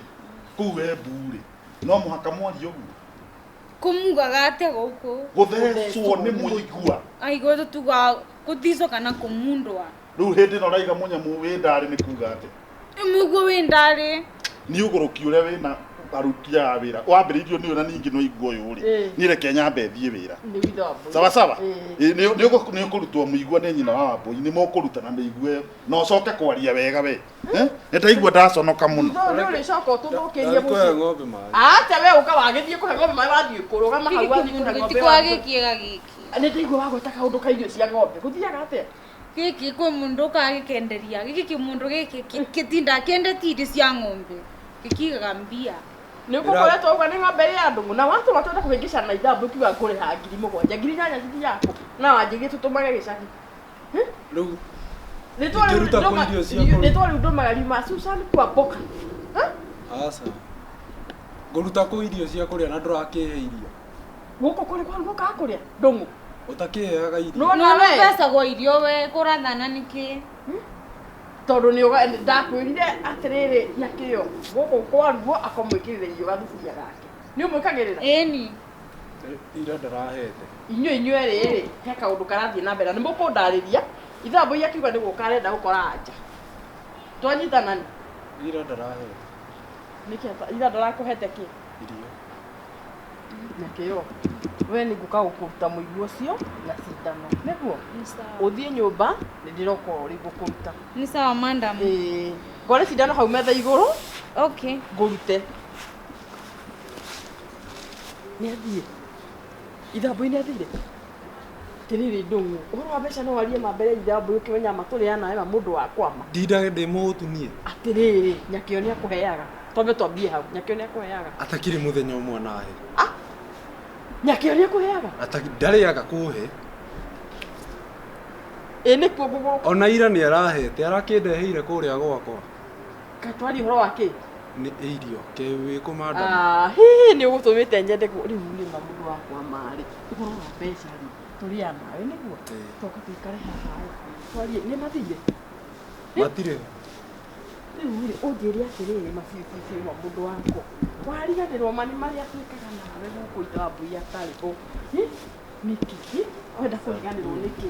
kũu Embu rĩ, no mũhaka mwarie ũguo. Kũmugaga atĩa gũkũ? Gũthecwo nĩ mũigua. Aigua tũtugaga kũthicwo kana kũmundwa. Rĩu hĩndĩ ĩno ũraiga mũnyamũ wĩ ndarĩ nĩ kuga atĩa? Mũigua wĩ ndarĩ. Nĩ ũgũrũki ũrĩa wĩna aruti a wĩra wambĩrĩirio nĩ ũyũ na ningĩ no igua ũyũ rĩ niĩ reke nyambe thiĩ wĩra. Sawa sawa. Nĩ ũkũrutwo mũigua nĩ nyina wa Wambũi, nĩ mũkũrutana mĩigua ĩyo na ũcoke kwaria wega we. Nĩ ndaigua ndaconoka mũno. Nĩ ũrĩcoka ũtũthũkĩrie mũciĩ. Ng'ombe maĩ. Acha we ũka wagĩthiĩ kũhe ng'ombe maĩ wathiĩ kũrũgama hau wathiĩ kũhe ng'ombe. Ti kwa gĩkĩega gĩkĩ. Nĩ ndaigua wagweta kaũndũ ka irio cia ng'ombe. Gũthiaga atĩa? Gĩkĩ kwĩ mũndũ ũkaga gĩkenderia. Gĩkĩ kĩmũndũ gĩkĩ gĩtindaga kĩendetie irio cia ng'ombe. Gĩkiigaga mbia. Nĩ ũgũkoretwo ũguo nĩ ng'ombe ĩrĩa ya Ndũng'ũ na watũma twenda kũhĩngĩcana na ithambu ũkiuga ngũrĩha 7,000 8,000 cithiaga kũ na wanjĩrire tũtũmage gĩcagi. Rĩu Rĩtwa rĩu ndũmaga riuma Susan Kwamboka. Aca. Ngũruta kũ irio cia kũrĩa na ndũrakĩhe irio? Gũkũ kũrĩ kwa gũkaga kũrĩa Ndũng'ũ. Ũtakĩheaga irio. No nĩ irio we kũrathana nĩkĩ? Tondũ nĩ ndakwĩrire atĩrĩrĩ Nyakĩo gũkũ kwaruo akamwĩkĩrĩra irio gathuburia gake. Nĩ ũmwĩkagĩrĩra? Ĩni. Ira ndarahete. Inyuĩ inyuĩ rĩrĩ he kaũndũ karathiĩ na mbere na nĩ mũkũndarĩria. Ithambũ akiuga nĩ gũka arenda gũkora anja. Twanyitana nĩ? Ira ndarahete. Nĩkĩ ira ndarakũhete kĩ? Irio. Nyakĩo we nĩ ngũka gũkũruta mũigua ũcio na cindano nĩguo ũthiĩ nyũmba nĩ ndĩroka o rĩu gũkũruta. Nĩ sawa madam. Ĩĩ ngore cindano hau metha igũrũ. Okay. Ngũrute. Nĩ athiĩ. Ithambũ-inĩ athire. Atĩrĩrĩ Ndũng'ũ, ũhoro wa mbeca no warie ma mbere ithambũ ũkĩmenya ma tũrĩa nawe ma mũndũ wa kwama. Ndindage ndĩ mũhũtu niĩ. Atĩrĩrĩ Nyakĩo nĩ akũheaga. Twambe twambie hau. Nyakĩo nĩ akũheaga. Atakĩrĩ mũthenya ũmwe nahe. Nyakĩo nĩ akũheaga? Ndarĩaga kũhe. Ĩ nĩkuo ngũgũrũka. Ona ira nĩ arahete, arakĩndeheire kũrĩa gwakwa. Kaĩ twarie ũhoro wa kĩ? Nĩ irio, ke wĩ kũ madam? Hihi nĩ ũgũtũmĩte nyende rĩu nĩ ma mũndũ wa kwama rĩ. Ũhoro wa mbeca rĩ, tũrĩa nawe nĩguo? Toka tũikare haha rĩ. Twarie, nĩ mathire? Matirĩ. Rĩu rĩ, ũnjĩre atĩrĩrĩ ma biũ biũ biũ ma mũndũ wakwa. Wariganĩrwo ma nĩ marĩa twĩkaga nawe gũkũ Ithambũi atarĩ ho. Nĩkĩ? Wenda kũriganĩrwo nĩkĩ?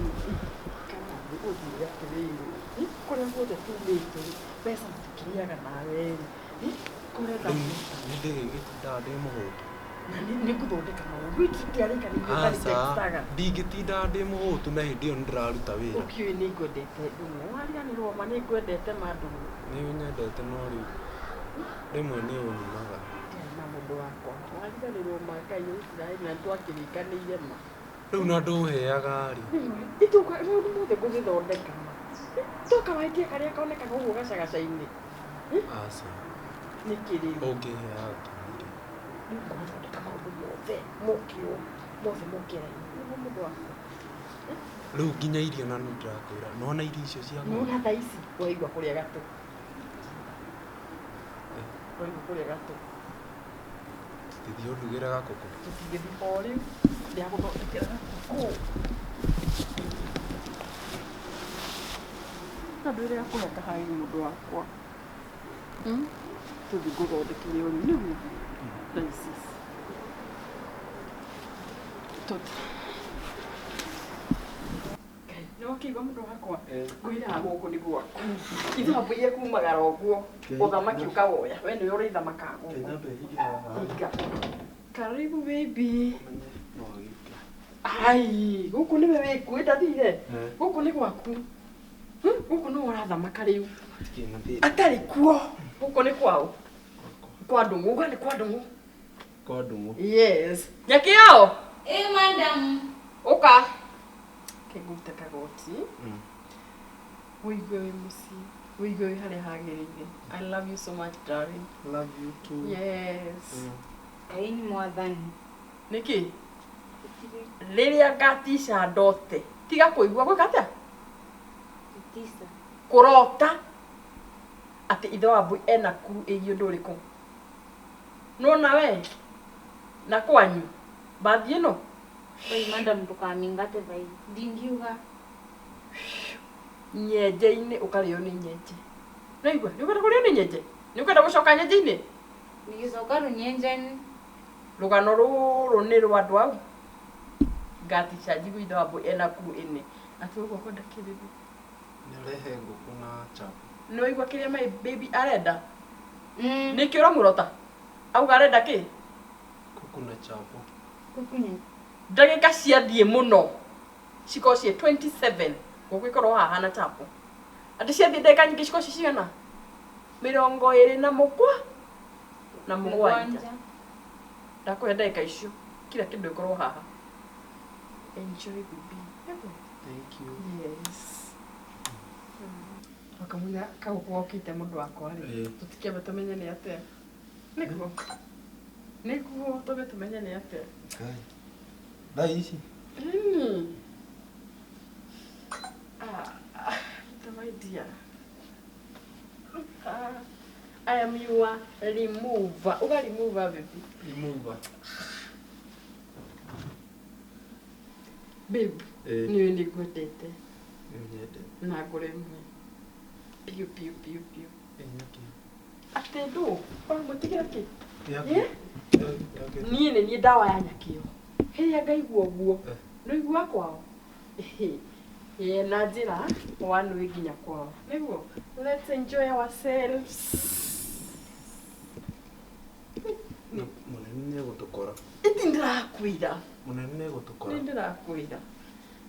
Kana ũnjĩre atĩrĩrĩ, kũrĩa guothe tumĩte rĩ, mbeca tũkĩrĩaga nawe rĩ, Kũrenda Rĩu nĩ ndĩgĩtindaga ndĩ mũhũtu. Na nĩ ngũthondeka maũndũ itiarĩkanĩire. Aca, ndingĩtindaga ndĩ mũhũtu na hĩndĩ ĩyo nĩ ndĩraruta wĩra. Ũkĩũĩ nĩ ngwendete Ndung'u, wariganĩrwo ma nĩ ngwendete ma Ndung'u. Nĩ ũnyendete no rĩu rĩmwe nĩ ũnyumaga. Ndiarĩ na mũndũ wakwa, wariganĩrwo ma Ngai wa Isiraeli na nĩtwakĩrĩkanĩire ma. Rĩu na ndũheaga rĩ. Itũka maũndũ mothe ngũgĩthondeka ma. Toka waitie karĩa konekaga ũguo gacagaca-inĩ. Aca. Nĩkĩ rĩu? Ũngĩheaga kĩĩ? Rĩu ngũgĩthondeka maũndũ mothe mokĩo mothe moke raini nĩguo mũndũ wakwa. Rĩu nginya irio na nĩ ndĩrakwĩra. Nĩwona irio icio cia Nĩwona thaa ici waigua kũrĩa gatũ. Waigua kũrĩa gatũ. Tũthiĩ ũndugĩre gakũkũ. Tũtingĩthiĩ o rĩu ndĩragũthondekera gakũkũ. Na ndwĩre gakũhe kahai mũndũ wakwa. Tũthiĩ ngũthondekere o rĩu nĩguo. Thaa ici. Tũthiĩ. Ngai, nĩwakĩigua mũndũ wakwa? Ngwĩraga gũkũ nĩ gwaku. Ithuĩ kumagara ũguo. Ũthamaki ũkawoya. We nĩwe ũrĩthamakaga gũkũ. Hinga. Karibu baby. Ai, gũkũ nĩwe wĩkuo ndathire. Gũkũ nĩ gwaku. Gũkũ nĩwe ũrathamaka rĩu. Atarĩ kuo. Gũkũ nĩ kwao. Kwa Ndung'u, uga nĩ kwa Ndung'u. Kwa Ndung'u. Yes. Nyakĩo. Ĩ madam. Ũka. Kĩngũrute kagoti. Wĩigue wĩ mũciĩ. Wĩigue wĩ harĩa hagĩrĩire. I love you so much darling. Love you too. Yes. Ngai nĩ mwathani. Nĩkĩ? Rĩrĩa ngatica ndote. Tiga kũigua gwĩka atĩa? Tisa. Kũrota atĩ ithe wa Mbui ena kuru ĩgiĩ ũndũ ũrĩkũ. Nĩwona we na kwanyu mbathi ĩno. Oi madam ndũkamingate vai. Ndingiuga. Nyenje-inĩ ũkarĩo nĩ nyenje. Nĩwaigua? Nĩ ũkwenda kũrĩo nĩ nyenje? Nĩ ũkwenda gũcoka nyenje-inĩ? Ndigĩcoka rũnyenjeni. Rũgano rũrũ nĩ rwa andũ au. Ngatica njigue ithe wa Mbui ena kuru ĩnĩ. Atĩ ũguo kwenda kĩrĩthi. Nĩ ũrehe ngũkũ na chapo. Nĩwaigua kĩrĩa my baby arenda? Nĩkĩ ũramũrota? Auga arenda kĩ? Ngũkũ na chapo. Ndagĩka ciathiĩ mũno. Cikorwo ciĩ 27. Ngũkũ ĩkorwo haha na chapo. Atĩ ciathiĩ ndagĩka nyingĩ cikorwo ciĩ cigana? 27. Ndakũhe ndagĩka icio. Kila kĩndũ gĩkorwo haha. Enjoy baby. Thank you. Yes. Wakamwĩra kagũkũ gokĩte mũndũ wakwa rĩ. Tũtikĩambe tũmenye nĩ atĩa. Nĩguo. Nĩguo twambe tũmenye nĩ atĩa. Ngai. Thaa ici. Ĩni. Ah, my dear. I am your remover. Uga remover baby. Remover. Babe. Nĩũĩ nĩ ngwendete. Nĩ ũnyendete. Na ngoro ĩmwe. Piũ piũ piũ piũ. Nyakĩo. Atĩ ndũ, ũramwĩtigĩra kĩ? Nyakĩo. Niĩ nĩ niĩ ndawa ya nyakĩo. Rĩrĩa ngaigua ũguo, nĩũiguaga kwao? Ĩĩ na njĩra one way nginya kwao. Nĩguo? Let's enjoy ourselves. Mũnene nĩ egũtũkora. Iti ndĩrakwĩra. Mũnene nĩ egũtũkora. Nĩ ndĩrakwĩra.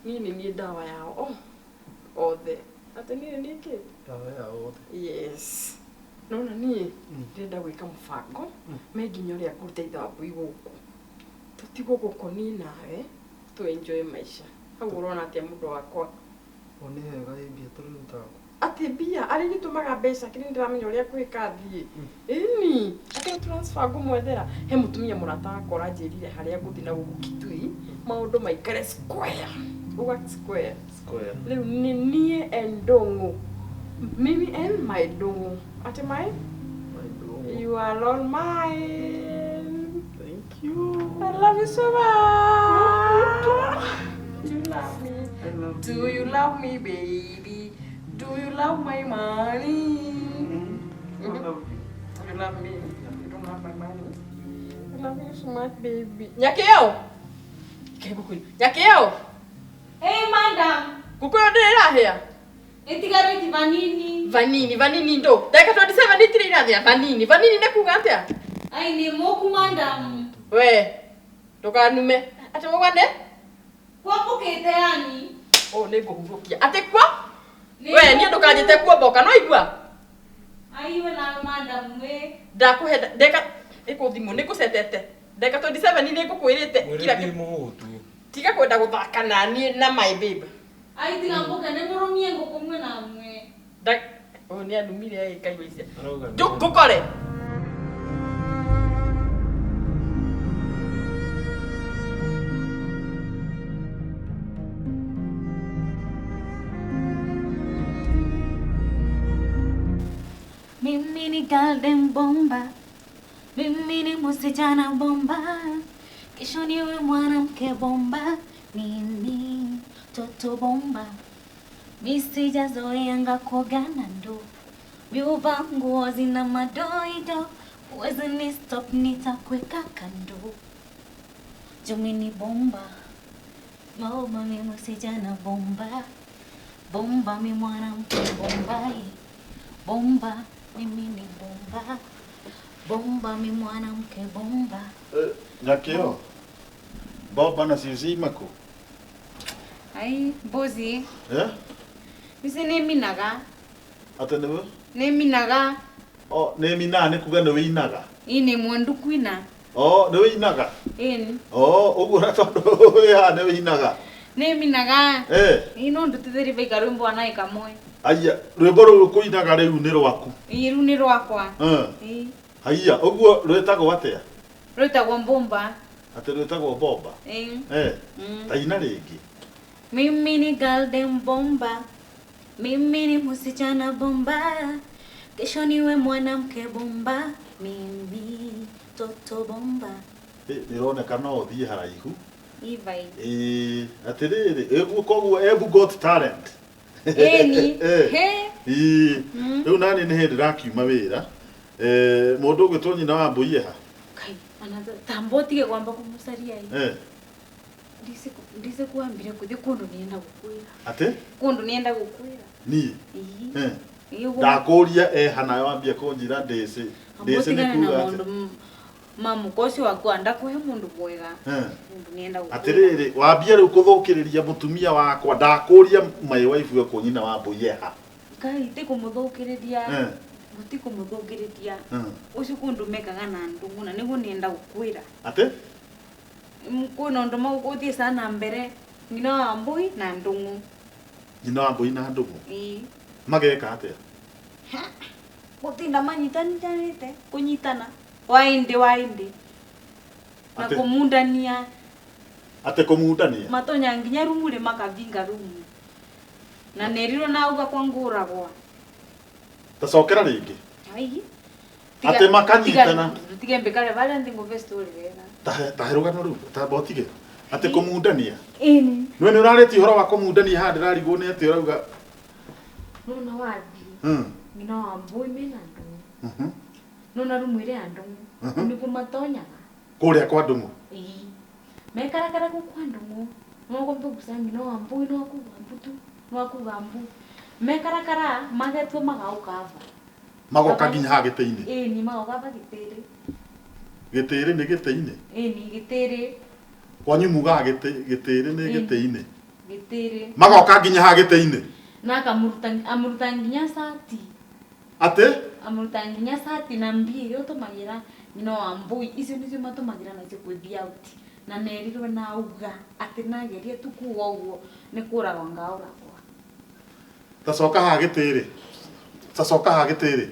Niĩ nĩ niĩ ndawa yao. Oh, othe. Atĩ niĩ nĩ niĩ kĩ? Ndawa yao othe. Yes. Nona niĩ ndĩrenda gwĩka mũbango me nginya ũrĩa ngũruta ithe wa Mbui gũkũ. Tũtigwo gũkũ niĩ nawe tũ enjoy maica. Hau ũrona atĩa mũndũ wakwa? O nĩ hega ĩ mbia tũrĩrutaga kũ? Atĩ mbia arĩa gĩtũmaga mbeca kĩrĩa ndĩramenya ũrĩa ngwĩka thiĩ. Ĩni, akĩrĩ transfer ngũmwethera. He mũtumia mũrata wakwa ũranjĩrire harĩa ngũthiĩ na gũkũ Kitui maũndũ maikare square. Uga square. Square. Rĩu nĩ niĩ and Ndung'u. Mimi and my Ndung'u. Atĩ my? My Ndung'u. You are all mine. Thank you. I love you so much. Do you love me? I love Do you love me, baby? Do you love my money? I love you. You love me. You don't love my money. I love you so much, baby. Nyakĩo! Kei ngũkũ ĩno. Nyakĩo! Hey madam. Ngũkũ ĩyo ndĩrĩ ĩrahĩa? Itigarĩti vanini. Vanini, vanini ndo. Ndagĩka 27 itirĩ irathira vanini. Vanini nĩ kuga atĩa? Ai nĩ mũku madam. We, ndũkanume. Atĩ wauga nĩ? Kwambũkĩte yani. Ũũ nĩ ngũhurũkia. Atĩ kwa? We, niĩ ndũkanjĩte kuomboka, no igua? Ai we nawe madam we. Ndakũhe ndagĩka ĩkũ thimũ nĩ ngũcetete. Ndagĩka 27 nĩ ngũkwĩrĩte. Mwĩrĩ Kira ndĩ kĩ- mũhũtu. Tiga kwenda gũthaka na niĩ na my babe. Ai tiga mboka nĩ mũrũmie ngũkũ mwe na mwe. Nda- Ũyũ nĩ anumire ĩ kaigua icia. Arauga nĩ- Njũ- Ngũkore. Mimi ni golden bomba, mimi ni msichana bomba, kesho niwe mwanamke bomba, mimi toto bomba, mi sijazoeanga kuogana ndo, mi huvaa nguo zina madoido, huwezi ni stop nitakuweka kando, juu mi ni bomba, bomba mi msichana bomba, bomba mi mwanamke bomba, bomba mimi ni bomba bomba mi mwanamke bomba. Nyakĩo bomba nacio ciima kũ? Ai mbuzi. Eh? Ici nĩ minaga. Atĩ nĩwe? Nĩ minaga. O, nĩ minaga nĩ kuga nĩ wĩinaga? Ĩ nĩ mwendu kwina. O, nĩ wĩinaga? Ĩni. O, ũguo na tondũ wĩ haha nĩ wĩinaga? Nĩ minaga. Eh. Ĩ no ndutithĩrie baika rwĩmbo ona ĩkamwe. Aya, rwĩmbo rũu kũinaga rĩu nĩ rwaku? Ĩ rĩu nĩ rwakwa. Eh. Ĩ. Haiya, ũguo rwĩtagwo atĩa? Rwĩtagwo mbomba. Atĩ rwĩtagwo bomba? Ĩ. Eh. Mm. Ta ina rĩngĩ. Mimi ni golden bomba, mimi ni msichana bomba, kesho niwe mwanamke bomba, mimi toto bomba. Ĩ, nĩroneka no ũthiĩ haraihu. Ivai. Ĩ, atĩrĩrĩ, ĩguo koguo Embu Got Talent. Ĩni. Eh. He. Ĩ, Mm. rĩu nani nĩ hĩndĩ ndakiuma wĩra. Eh, mũndũ ũgwĩtwo nyina wa mbũi eha? Kai, ana tambo tige kwamba kumucaria ĩ. Eh, Ndise kuambire kuthi kundu nienda gukwira. atĩ? Kundu nienda gukwira. Niĩ? Ii. Eh. Ii uguo. Ndakũria eha nawe wambia kũnjĩra ndĩcĩ. Ndĩcĩ nĩ Ambotigane na kuga atĩ? maundu ma mũka ũcio waku andakũhe mũndũ mwega. Eh. Mundu nienda gukwira. Atĩrĩrĩ, wambia rĩu kũthũkĩrĩria mũtumia wakwa, ndakũria my wife wekwo nyina wa mbũi eha. Kai ti kũmũthũkĩrĩria. Eh. Guti kũmũthũkĩrĩria. Eh. Ũcio kundu mekaga na ndũng'ũ na nĩguo nienda gukwĩra. Atĩ? Kwĩna ũndũ magũgũthiĩ sana mbere nyina wa mbũi na ndũng'ũ. Nyina wa mbũi na ndũng'ũ? Ĩĩ. Mageka atĩa? Gũtinda manyitanĩte kũnyitana waĩndĩ waĩndĩ na Atĩ? kũmundania. Atĩ kũmundania? Matonya nginya rumu rĩ makavinga rumu na nerirwo nauga kwa ngũragwa. Ta cokera rĩngĩ. Ai. Atĩ makanyitana. Tige mbikare varia nthi ngũve story wega. Ta he rũgano rũu, ta amba ũtige. Atĩ kũmundania. Ĩni. Nĩwe nĩ ũrarĩtie ũhoro wa kũmundania haha ndĩrarigwo nĩ atĩ ũrauga. Nona wathi. Nyina wa mbũi mena ndũng'ũ. Nona rumu ĩrĩa ya ndũng'ũ. Nĩguo matonyaga. Kũrĩa kwa ndũng'ũ. Ĩĩ. Mekarakara kũu kwa ndũng'ũ. Nokombe guca nyina wa mbũi no akuga mbu tu. No akuga mbu. Mekarakara magetua magauka ava. Magoka nginya haha gĩtĩ-inĩ. Ĩni magoka ava gĩtĩrĩ. Gĩtĩrĩ nĩ gĩtĩ-inĩ? Ĩni gĩtĩrĩ. Kwanyu mugaga gĩtĩrĩ nĩ gĩtĩ-inĩ? Gĩtĩrĩ. Magoka nginya haha gĩtĩ-inĩ? Na akamuruta amuruta nginya cati. Atĩ? Amuruta nginya cati na mbia iria ũtũmagĩra nyina wa mbũi icio nĩcio matũmagĩra nacio gũthiĩ out. Na nerirwo na auga atĩ nageria tu kuga ũguo nĩ kũragwo ngaũragwo. Ta coka haha gĩtĩrĩ. Ta coka haha gĩtĩrĩ.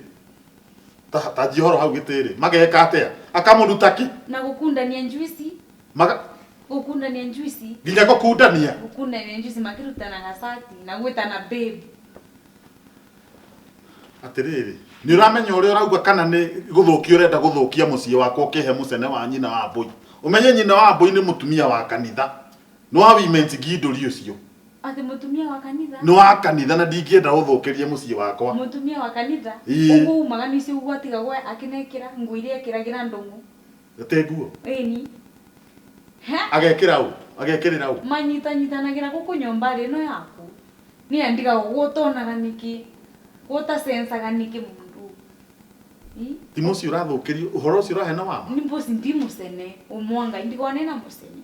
Ta njie ũhoro hau gĩtĩrĩ. Mageka atĩa? Akamũruta kĩ? Na gũkundania njuici. Maga Gũkundania njuici. Nginya gũkundania? Gũkundania njuici makĩrutanaga cati na gwĩtana babe. Atĩrĩrĩ, nĩ ũramenya ũrĩa ũrauga kana nĩ gũthũkia ũrenda gũthũkia mũciĩ wakwa ũkĩhe mũcene wa nyina wa mbũi. Ũmenye nyina wa mbũi nĩ mũtumia wa kanitha. Nĩ wa women's guild ũcio. Atĩ mũtumia wa kanitha? Nĩ wa kanitha na ndingĩenda ũthũkĩrie mũciĩ wakwa. Mũtumia wa kanitha? Ĩĩ. Ũguo umaga nĩcio ũguo atigagwo akĩnekĩra nguo iria ekĩragĩra ndũng'ũ. Ate nguo? Ĩni. Agekĩra ũ? Agekĩrĩra ũ? Manyitanyitanagĩra gũkũ nyũmba rĩ ĩno yaku. Niĩ ndigagwo gũtonaga nĩkĩ gũtacencaga nĩkĩ mũndũ. Ĩ? Thimũ ũcio ũrathũkĩrio ũhoro ũcio ũrahena wama. Nĩ mboci ndi mũcene ũmwa Ngai ndigone na mũcene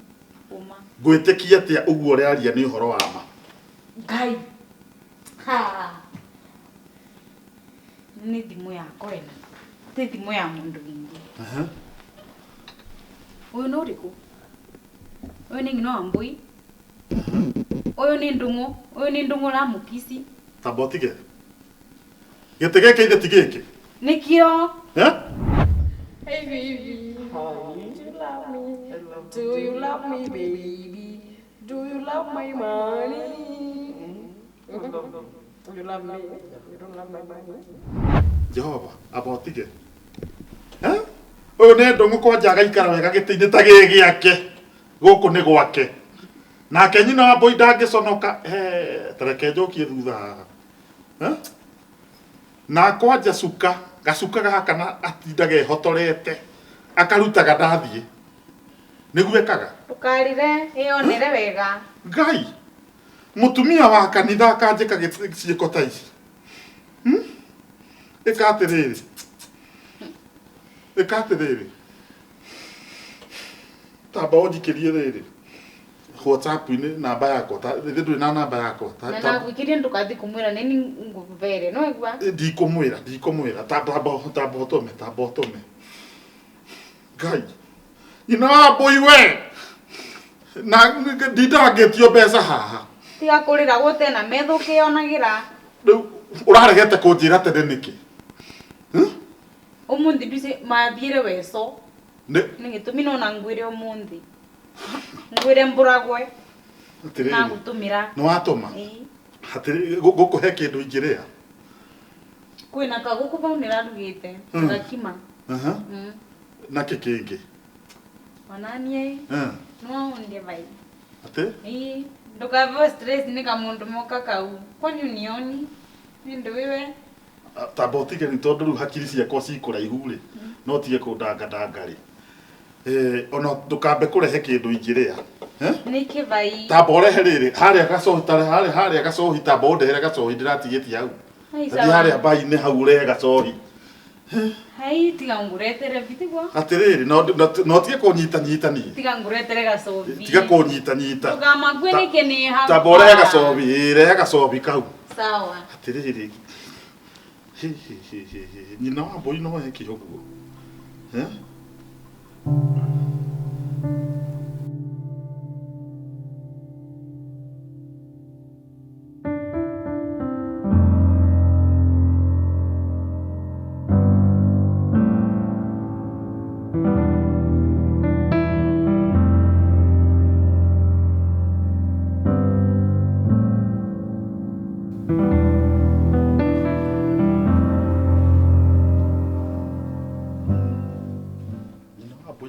ũma. Ngwĩtĩkia atĩa ũguo ũraria nĩ ũhoro wa ma? Ngai. Ha. Nĩ thimũ yakwa ĩno. Ti thimũ ya mũndũ wingĩ. Ũyũ nĩ ũrĩkũ? Ũyũ nĩ ng'ina wa mbũi. Ũyũ nĩ ndũng'ũ. Ũyũ nĩ ndũng'ũ ũramũkici. Tamba ũtige. Gĩtĩ gĩkĩ ithe ti gĩkĩ. Nĩkĩo. Eh? Hey baby, do you love me? Do you love me baby? Do you love my money? You love me? You don't love my money? Jehova, amba ũtige. Eh? Ũyũ nĩ ndũng'ũ kwanja agaikara wega gĩtĩ-inĩ ta gĩ gĩake. Gũkũ nĩ gwake. Nake nyina wa mbũi ndangĩconoka. Eh, ta reke njokie thutha haha. Eh? Na kwanja cuka, gacuka gaka na atindaga ehotorete. Akarutaga ndathiĩ. Nĩguo ekaga. Ndũkarire, ĩyonere wega. Ngai, mũtumia wa kanitha akanjĩka ciĩko ta ici. Ĩka atĩrĩrĩ. Ĩka atĩrĩrĩ. Tamba ũnjikĩrie rĩrĩ. WhatsApp-inĩ namba yakwa. Ithe ndũrĩ na namba yakwa. Na nagwĩkĩria ndũgathiĩ kũmwĩra nĩ niĩ ngũbere, no igua? Ndikũmwĩra, ndikũmwĩra. Tamba ũtũme, tamba ũtũme. Ngai. Nyina wa mbũi we. Na ndindangĩtio mbeca haha. Tiga kũrĩra gũte na metho ũkĩyonagĩra. Rĩu ũraregete kũnjĩra tene nĩkĩ? Ũmũthĩ nduce mathiĩre weco. Nĩ gĩtũmi nona ngwĩre ũmũthĩ. Ngwĩre mbũragwe. Atĩrĩrĩ. Nagũtũmĩra. Nĩ watũma? Ĩĩ. Atĩrĩrĩ, gũkũhe kĩndũ ingĩrĩa? Kwĩna kagũkũ bau nĩrarugĩte. Gakima. Na kĩ kĩngĩ? Onaniĩ. No ũndie bai. Atĩ? Ĩĩ. Ndũkabewe stress nĩ kamũndũ moka kau. Kwani unioni? Nĩ ndũĩ we? Tamba ũtige nĩ tondũ rĩu hakiri ciakwa cikũraihu rĩ. No ũtige kũndangadanga rĩ. Ona ndũkambe kũrehe kĩndũ ingĩrĩa. Nĩkĩ bai? Tamba ũrehe rĩrĩ, harĩa gacohi, harĩa harĩa gacohi, tamba ũndehere gacohi ndĩratigĩtie hau. Thiĩ harĩa mbai-inĩ hau ũrehe gacohi. Hai, tiga ngũretere bitigwa. Atĩrĩrĩ, no ũtige kũnyitanyita niĩ. Tiga ngũretere gacobi. Tiga kũnyitanyita. Ndũkamakue nĩkĩ nĩ hakwa. Tamba ũrehe gacobi, rehe gacobi kau. Sawa. Atĩrĩrĩ. Nyina wa mbũi no eke ũguo.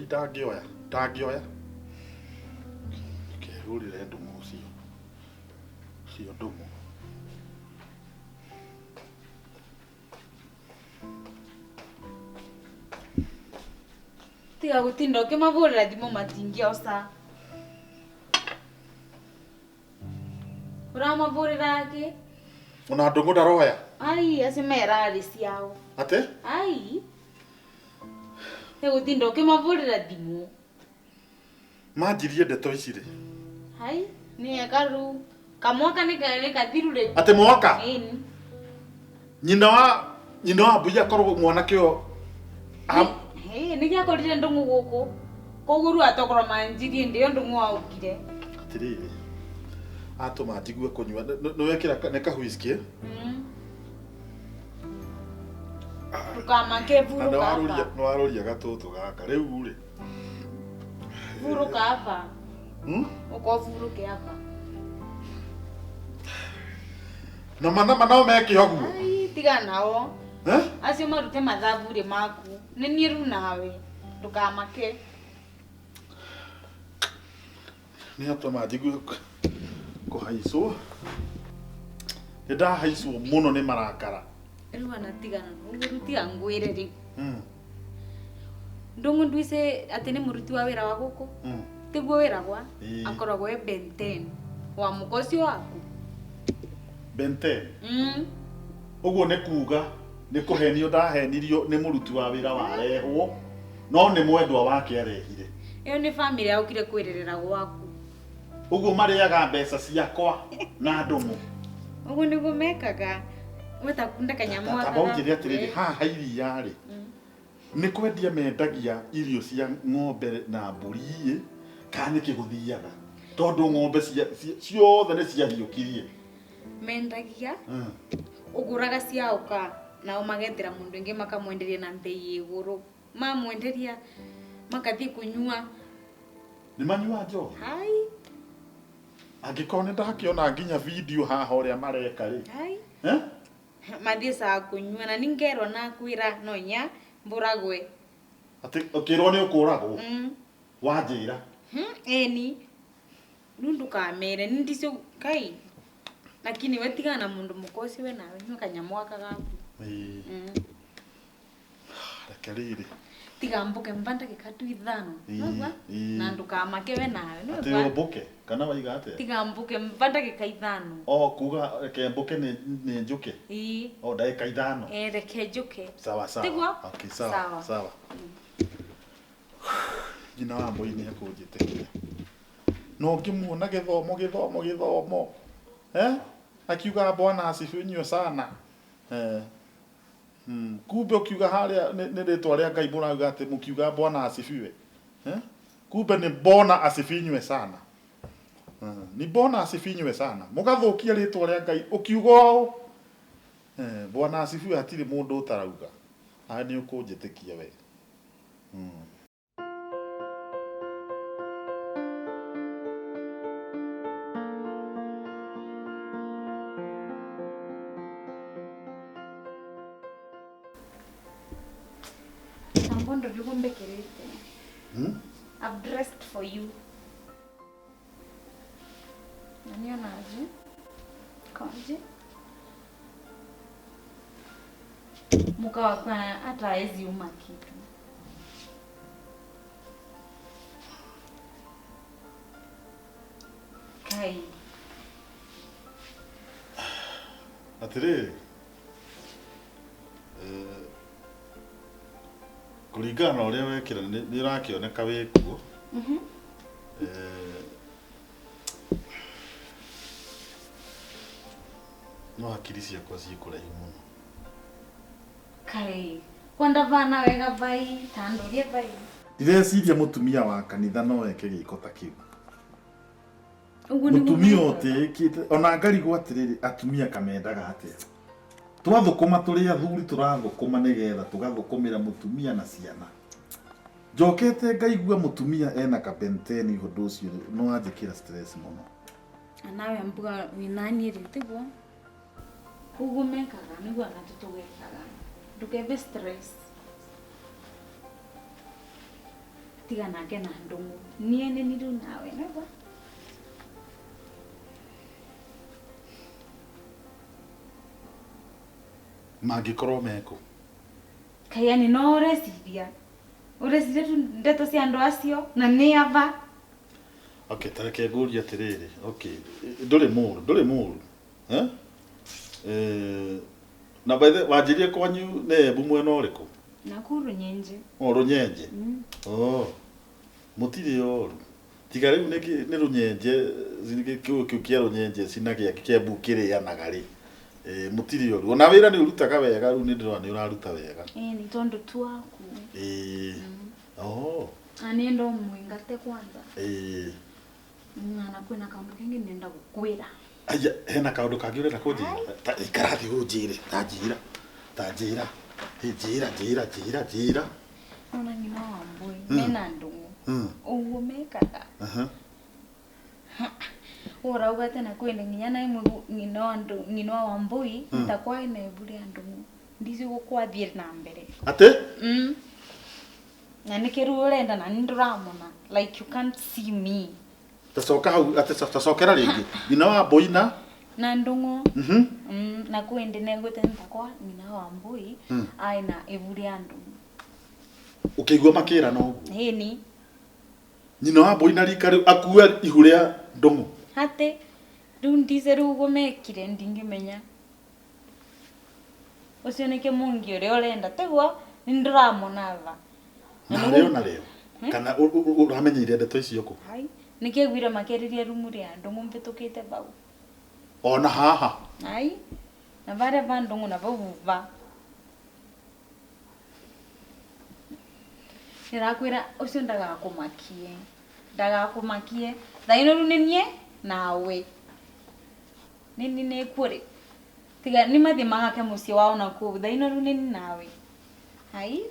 Ndangĩoya, ndangĩoya. Kehũrĩre ndũng'ũ ũcio. Ũcio ndũng'ũ. Tiga gũtinda ũkĩmahũrĩra thimũ matingĩoca. Ũramahũrĩra akĩ? Ona ndũng'ũ ndaroya. Ai, acio merarĩ ciao. Atĩ? Ai. Gũtinda ũkĩmahũrĩra thimũ. Manjirie ndeto ici rĩ. Hai, nĩ eka rĩu. Kamwaka nĩ kathiru rĩ. Atĩ mwaka? Ĩni. Nyina wa mbũi akorwo mwanake ũyũ. Nĩ gĩakorire ndũng'ũ gũkũ. Koguo rĩu atokorwo manjirie ndĩyo ndũng'ũ aũkire. Atĩrĩrĩ. Atũma njigue kũnyua. Nĩ wekĩra nĩ ka whisky? Ndũkamake burũka aba. Nĩ warũria gatũtũ gaka rĩu rĩ. Burũka aba. Ũka ũburũke aba. Na mana no meke ũguo. Ai, tiga nao. Acio marute mathabu rĩ maku. Nĩ niĩ rĩu nawe. Ndũkamake. Nĩ atũma njigue kũhaicwo. Nĩ ndahaicwo mũno nĩ marakara. Rĩu anatigana ũguo rĩu tiga ngwĩre rĩu. Ndũng'ũ nduice atĩ nĩ mũruti wa wĩra wa gũkũ. Tiguo wĩra gwa akoragwo e Ben 10 wa mũka ũcio waku. Ben 10. Ũguo nĩ kuga nĩ kũhenio ndahenirio nĩ mũruti wa wĩra warehwo no nĩ mwendwa wake arehire. Ĩyo nĩ family yaũkire kwĩrerera gwaku. Ũguo marĩaga mbeca ciakwa na ndũng'ũ. Ũguo nĩguo mekaga. Wetakunda kanyamũ Tamba ũnjĩre atĩrĩrĩ, haha iria rĩ, nĩ kwendia mendagia irio cia ng'ombe na mbũri ĩ, kana nĩkĩ gũthiaga? Tondũ ng'ombe ciothe nĩ ciahiũkirie. Mendagia ũgũraga ciaũka nao magetera mũndũ ũngĩ makamwenderia na mbei igũrũ. Mamwenderia makathiĩ kũnyua. Nĩ manyua njohi? Hai. Angĩkorwo nĩ ndakĩona nginya video haha ũrĩa mareka rĩ. Hai. Eh? Mathiĩcaga kũnyua na ningerwo na kwĩra no nya mbũragwe. Atĩ ũkĩrwo nĩ ũkũragwo? Wanjĩra. Ĩni. Rĩu ndũkamere nĩ ndicio kai. Lakini we tigana na mũndũ mũka ũcio we nawe nyua kanyamũ gaka gaku. Ĩĩ. Reke rĩrĩ. Tiga mbuke mba ndagĩka tu ithano. Nĩwaigua? Na ndũkamake we nawe. Atĩ Nĩwaigua? ũmbũke kana waiga atĩa? Tiga mbuke mba ndagĩka ithano. O kuga reke mbũke nĩ njũke. Ĩĩ. O ndagĩka ithano. Eh, reke njũke. Sawa sawa. Tiguo? Okay, sawa. Sawa. Sawa. Nyina wa mbũi nĩ ekũnjĩtĩkia. No ngĩmuona gĩthomo gĩthomo gĩthomo. Eh? Akiuga bwana asifiwe sana. Eh. Kumbe ũkiuga harĩa nĩ rĩtwa rĩa Ngai mũrauga atĩ mũkiuga bwana asifiwe. Eh? Kumbe nĩ bona asifinywe sana. Ni bona asifinywe sana. Mũgathũkia rĩtwa rĩa Ngai ũkiuga ũũ. Bwana asifiwe hatirĩ mũndũ ũtarauga. Aya nĩ ũkũnjĩtĩkia we. Tambondo ndikumbekerete. I've dressed for you. Nanionaje? Koje? Muka wakwa hata haezi uma kitu. Kai. Atĩrĩrĩ, kũringana na ũrĩa wekĩra nĩ ũrakĩoneka wĩ kuo. No hakiri ciakwa ciĩ kũraihu mũno. Kai, kwanda vana wega vai, tandurie vai. Ndireciria mũtumia wa kanitha no eke gĩko ta kĩu. Ũguo nĩguo Mũtumia mekaga. ũtĩĩkĩte, ona ngarigwo atĩrĩrĩ, atumia kamendaga atĩa? Twathũkũma tũrĩ athuri tũrathũkũma nĩgetha tũgathũkũmĩra mũtumia na ciana. Njokete ngaigua mũtumia ena kabenteni ũndũ ũcio no anjĩkĩra stress mũno. Nawe mbuga wĩnaniĩ rĩ tiguo? Ũguo mekaga nĩguo ona tũgekaga. Ndũkebe stress. Tiga nake na ndũng'ũ. Niĩ nĩ niĩ rĩu nawe nĩguo? Mangĩkorwo mekũ? Kayani no ũreciria. Ũreciria tu ndeto cia andũ acio na nĩ ava. Okay, ta reke ngũrie atĩrĩrĩ. Okay, ndũrĩ mũru, ndũrĩ mũru. Eh? Na by the wanjirie kwanyu nĩ Embu mwena ũrĩkũ? Nakuru Nyenje. O Rũnyenje? Oh. Mũtirĩ oru. Tiga rĩu nĩ Rũnyenje, kĩu kĩu kĩa Rũnyenje cina gĩa Kĩambu kĩrĩanaga rĩ. Mũtirĩ oru. Ona wĩra nĩ ũrutaga wega rĩu nĩ ndĩrona nĩ ũraruta wega. Nĩ tondũ tu waku. Oh. Na niĩ ndo mũingate kwanza. Na kwĩna kaũndũ kangĩ nenda gũkwĩra. Aya, hena kaũndũ kangĩ ũrenda kũnjĩra? Ta ikara thĩ ũnjĩre, ta njĩra. Ta njĩra. Njĩra, njĩra, njĩra, njĩra. Ona nyina wa mbũi, mena ndũng'ũ. Ũguo mekaga. Ũrauga tena kwĩna nginya na ĩmwe nyina wa ndũ, nyina wa mbũi, nĩtakwa ĩna ibu rĩa ndũng'ũ. Ndici gũkwathiĩ na mbere. Atĩ? Na nĩkĩ rĩu ũrenda na nĩ ndĩramona. Like you can't see me. Tacoka hau, atĩ tacokera rĩngĩ. Nyina wa mbũi na? Na ndũng'ũ. Na kwĩndĩ negwĩte nĩtakwa nyina wa mbũi, aina ibu rĩa ndũng'ũ. Ũkĩigua makĩra no ũguo? Ĩni. Nyina wa mbũi na rika rĩu akue ihu rĩa ndũng'ũ. Atĩ? Rĩu ndice rĩu ũguo mekire ndingĩmenya. Ũcio nĩ kĩmũngi ũrĩa ũrenda tiguo nĩndĩramona va. Na rĩo na rĩo. Kana ũramenyeire ndeto icio kũ? Hai, nĩkĩaiguire makĩarĩria rumu rĩa ndũng'ũ mbĩtũkĩte bau. Ona haha. Ai, na varĩa va ndũng'ũ na vau va. Ndĩrakwĩra ũcio ndagakũmakie. Ndagakũmakie. Thaa ĩno rĩu nĩ niĩ nawe. Nĩ niĩ nĩkuo rĩ. Tiga nĩ mathiĩ magake mũciĩ wao na kũu. Thaa ĩno rĩu nĩ niĩ nawe. Hai.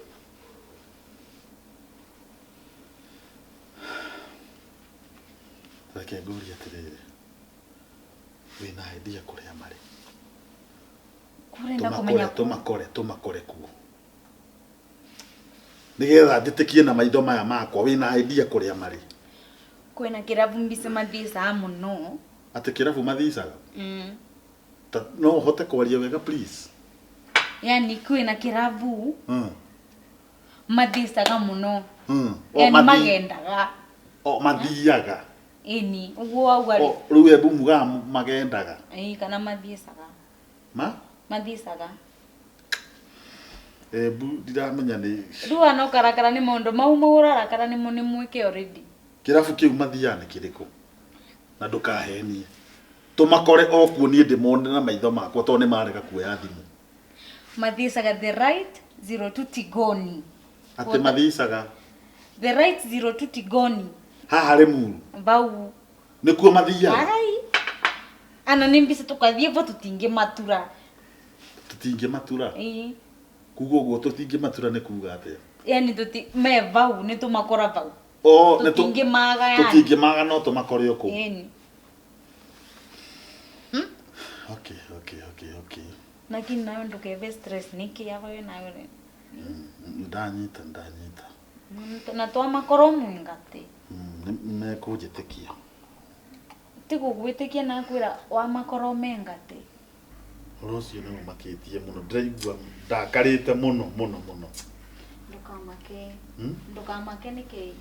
Reke ngũrie atĩrĩrĩ. Wĩna idea kũrĩa marĩ? Kũrenda kũmenya Tũmakore, tũmakore kuo. Nĩgetha njĩtĩkie na maitho maya makwa wĩna idea kũrĩa marĩ. Kwĩna kĩrabu mbica mathicaga mũno. Atĩ kĩrabu mathicaga? Ta, no ũhote kwaria wega please? Yani kwĩna kĩrabu mathicaga mũno. O Yani magendaga. O mathiaga. Ĩni, ũguo wauga rĩ. O rĩu Embu mugaga magendaga. Ĩĩ, kana mathicaga. Ma? Mathicaga. Embu ndiramenya nĩ Rĩu ano karakara nĩ maũndũ mau mau ũrarakara nĩmo nĩ mwĩke already. Kĩrabu kĩu mathiaga nĩ kĩrĩkũ? Na ndũkahenie. Tũmakore o kuo niĩ ndĩmone na maitho makwa tondũ nĩ marega kuoya thimũ. Mathicaga the right 02 Tigoni. Atĩ mathicaga The right 02 Tigoni. haha Limuru. Bau. Nĩkuo mathiaga. Ai. Ana nĩ mbica tũkathiĩ bo tũtingĩmatura. Tũtingĩmatura. Ĩĩ. Kuga ũguo tũtingĩmatura nĩ kuga atĩa? Yani tũti me bau nĩ tũmakora bau. O nĩ Tũtingĩmaga yani. Tũtingĩmaga no tũmakore o kũu. Ĩni. Okay, okay, okay, okay. Lakini nawe ndũkeve stress nĩkĩ yaba wĩ nawe rĩ. Ndanyita, ndanyita. Na twamakora mũingate. Mekũnjĩtĩkia. Ti gũgwĩtĩkia na kwĩra wamakora ũmengate. Ũhoro ũcio nĩ ũmakĩtie mũno. Ndĩraigua ndakarĩte mũno mũno mũno. Ndũkamake. Ndũkamake nĩkĩ?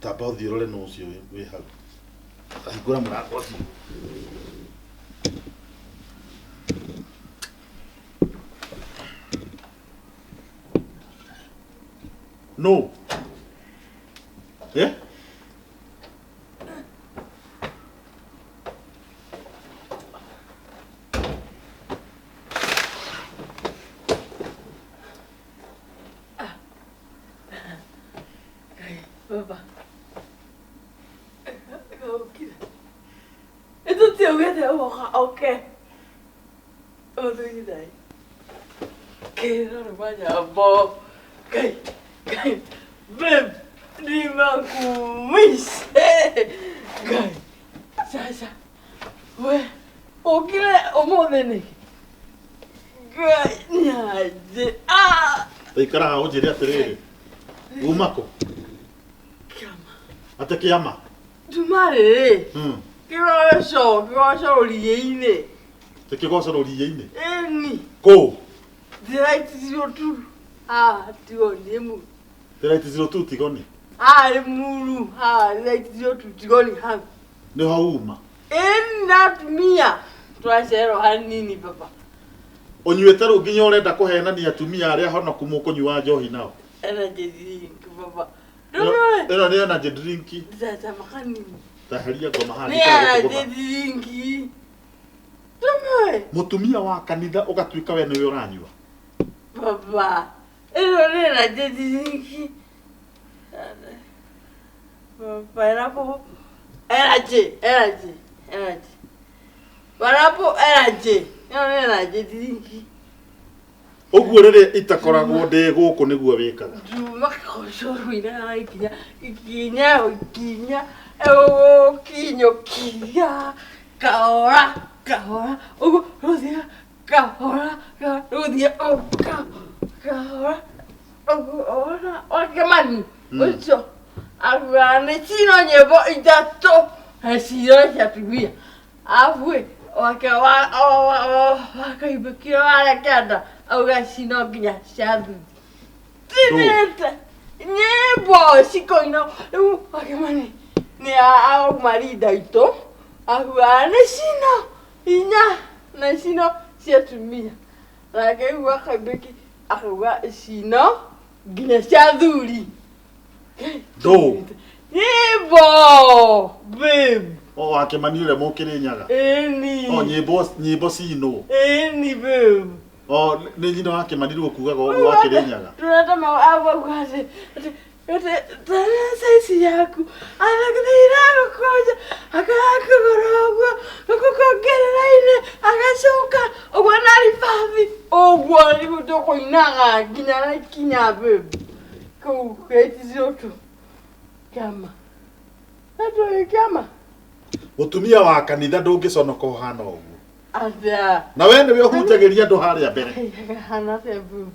Tamba ũthiĩ ũrore nũ ũcio wĩ hau. Hingũra mũrango ũcio. Nũ? Eh? Baba. Ĩtũtiaugĩte ũgoka oke. Mũthuri thai. Kĩra rũma nyambo. Ngai, Ngai. Babe, nimakumiss. Ngai. Sasa. We, ũkire ũmũthĩ nĩkĩ? Ngai, nĩanjĩ. Ah! Ikara haha ũnjĩre atĩrĩrĩ. Uma kũ? Kĩama. Atĩ kĩama? Nduma rĩrĩ. Kĩgoco, kĩgoco rũriĩ-inĩ. Atĩ kĩgoco rũriĩ-inĩ? Ĩni. Kũ? The right 02. Ah, Tigoni Limuru. The right 02 Tigoni? Ah, Limuru. Ah, the right 02 Tigoni hau. Nĩho uma? Ĩni na atumia. Twacererwo hanini baba. Ũnyuĩte rĩu nginya ũrenda kũhenania atumia arĩa honoku mũkũnyua njohi nao. Energy drink baba. Ndũmĩũĩ? Ĩno nĩ energy drink. Ndacama kanini. Taheria ngoma haha Nĩ ndikage energy gũkũgũtha. drink. Ndũmĩũĩ? Mũtumia wa kanitha ũgatuĩka we nĩwe ũranyua. Baba. Ĩno nĩ energy drink. Pineapple energy, energy, energy. Pineapple energy. Ĩno nĩ energy drink. Ũguo rĩrĩa itakoragwo ndĩ gũkũ nĩguo wĩkaga. Nduma kũcũrũinaga ikinya ikinya ikinya ũkinyũkia kahora kahora ũguo rũthia kahora kahora rũthia kahora ũguo ona wakĩmani ũcio akuaga nĩ cino nyĩmbo ithatũ na cino cia atumia arabu ĩ wake wakaimbĩkire warĩa kĩanda auga cino nginya cia athuri tinĩte nyĩmbo cikoina rĩu wakĩmani nĩ auma rinda itũ akuaga nĩ cino inya na cino cia atumia nake rĩu wakaimbĩki akauga cino nginya cia athuri. Ndũ. Nyĩmbo babe. O wakĩmani ũrĩa mũkĩrĩnyaga. Ĩni. O nyĩmbo nyĩmbo cinũ. Ĩni babe. O nĩ nyina wa kĩmani rĩu ũkugaga ũguo wakĩrĩnyaga. Tũrenda auga atĩ atĩ tara saizi yaku anagũthĩra gũkũnja akakũgũra ũguo gũkũkongerera-inĩ agacoka ũguo na ribathi ũguo rĩu tũkũinaga nginya na ikinya babe kũu gĩtithiũtũ kĩama natũĩ kĩama. Mũtumia wa kanitha ndũngĩconoka ũhana ũguo. Atĩa? Na we nĩwe ũhunjagĩria andũ harĩa mbere. Hana atĩa babe?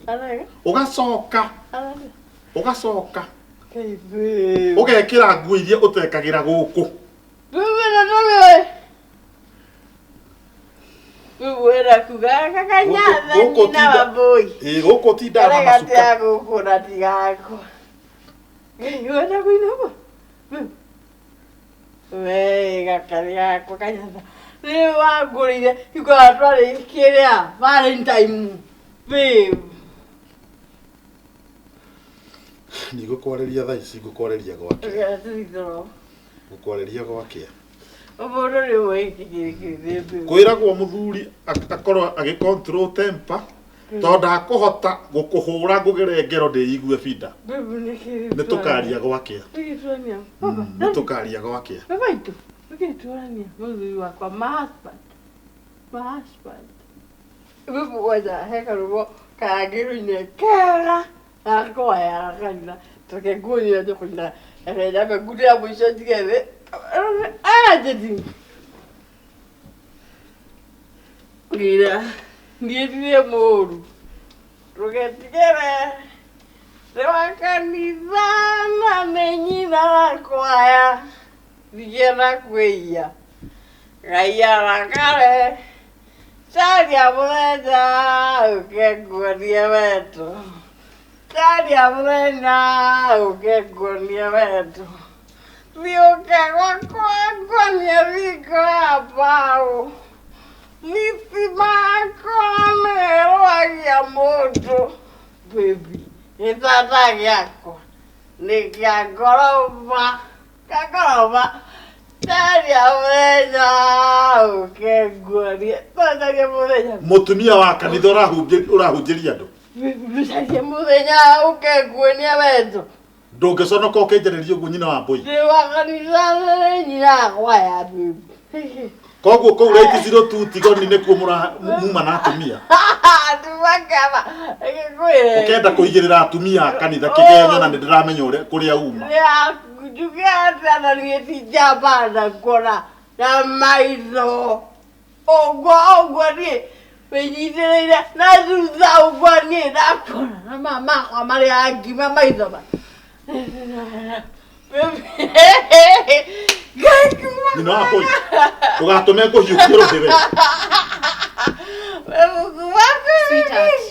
Arega? Ũgacoka Arega? ũgacoka Kai babe. ũgekĩra nguo iria ũtekagĩra gũkũ. Babe na ndũmĩũĩ. Babe wenda kuga kakanyatha Gũkũ nyina tinda wa mbũi. Ĩĩ gũkũ tindaga na Karega macuka. tia gũkũ na ti gakwa. Ngai wenda kũina ũguo? Babe. We gaka nĩ gakwa kanyatha. Nĩ wangũrĩire hingo ĩrĩa twarĩ kĩrĩa Valentine. Babe. Ndigũkwarĩria thaa ici ngũkwarĩria gwakĩa. Ũgatũthithũro. Ngũkwarĩria gwakĩa. Ũmũndũ nĩ mwĩkĩkĩrĩkĩrĩ babe. Kwĩragwo mũthuri akorwo agĩ control temper tondũ ndakũhota gũkũhũra ngũgere ngero ndĩigue binda. Babe nĩkĩ? Nĩ tũkaria gwakĩa. Nĩkĩ Baba. Nĩ tũkaria gwakĩa. Baba itũ. Nĩkĩ tũrania mũthuri wakwa my husband. My husband. Babe kwanja he karũgo karangĩrũ-inĩ kega gakwaya kanitha. Reke nguonie ũrĩa tũkũina. Reke nyambe ngune ya mũico njige thĩ. Anjĩti. Ngira niĩ ndirĩ mũũru. Ndũgetigĩre. Nĩ wa kanitha na nĩ nyina wa kwaya. Ndigĩenda kwĩia. Ngai arakare. Caria mũthenya ũke nguonie wendo. Caria mũthenya ũke nguonie wendo. Thiũke gwakwa nguonie thingo ya mbaũ. Thitima yakwa nĩĩrũagia mũndũ. Baby, gĩtanda gĩakwa nĩ kĩa ngoroba. Kĩa ngoroba. Caria mũthenya ũke nguonie. Caria mũthenya. Mũtumia wa kanitha ũrahunjĩria andũ. Caria mũthenya ũke nguonie wendo. Ndũngĩconoka ũkĩnjarĩria ũguo nyina wa mbũi. Ndĩ wa kanitha nĩ nyina yakwa ya baby. Koguo kũu rate zero two tigoni nĩkuo muma na atumia. Nduma kama ngĩkwĩre. Ũkenda kũigĩrĩra atumia a kanitha kĩgenyo na nĩ ndĩramenya ũrĩa kũrĩa uma. Njuge atĩa na niĩ ti njamba na kuona na maitho ũguo ũguo niĩ wĩnyitĩrĩire na thutha ũguo niĩ ndakuona na maya makwa marĩa ngima maitho ma Nyina wa mbũi. Ndũgatũme ngũhiũkie rũhĩ we. Sweetheart.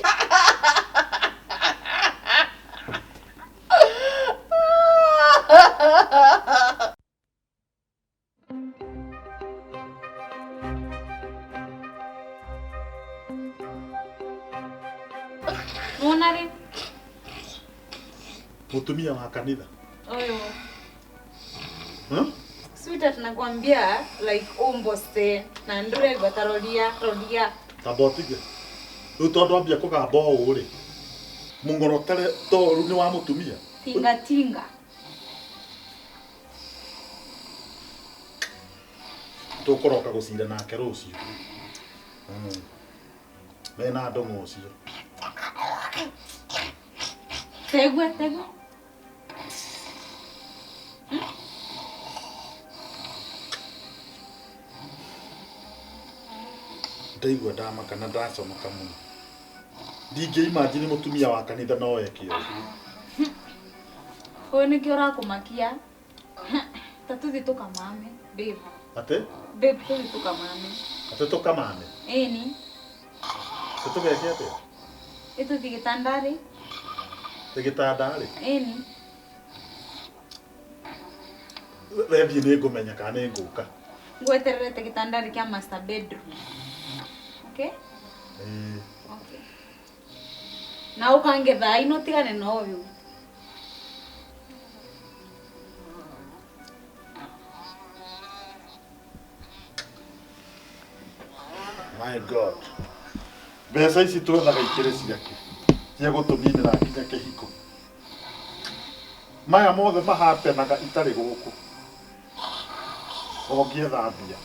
Wona rĩ? Mũtumia wa kanitha. Ũyũ. Huh? Sweetheart nakwambia like umbose na ndũregua ta roria roria. Tamba ũtige. Rĩu tondũ ambia kũgamba ũũ rĩ. Mũng'orotere to rĩu nĩ wa mũtumia. Tinga tinga. Tũkũroka gũcira nake rũciũ. Mena ndũng'ũ ũcio. Tegua tegua. Ndaigua ndamaka na ndaconoka mũno. Ndingĩ imagine mũtumia wa kanitha no eke ũguo. Ũyũ nĩkĩo ũrakũmakia. Ta tũthiĩ tũkamame babe. Atĩ? Babe tũthiĩ tũkamame. Atĩ tũkamame? Ĩni. Atĩ tũgeke atĩa? Ĩ tũthiĩ gĩtanda-rĩ? Ĩ gĩtanda-rĩ? Ĩni. We thiĩ nĩ ngũmenya kana nĩ ngũka. Ngwetererete gĩtanda-rĩ kĩa master bedroom. Okay? Ĩĩ. Okay. Na ũkange thaa ino ũtigane na ũyũ. My God. Mbeca ici twethaga ikĩrĩ ciake cia gũtũninĩra nginya kĩhiko. Maya mothe mahapenaga itarĩ gũkũ. O ngĩetha mbia.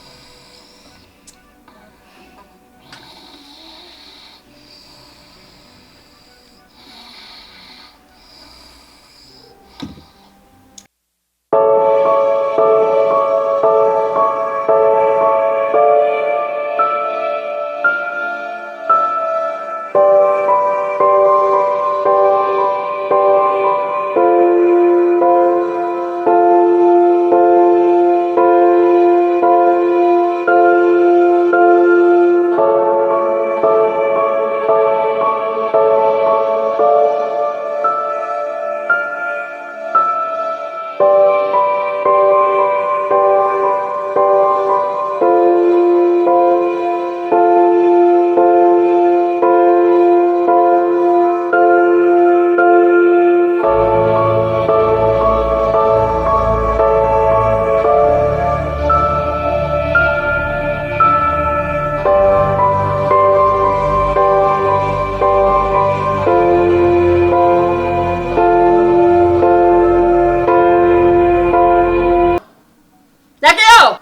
Nyakĩo!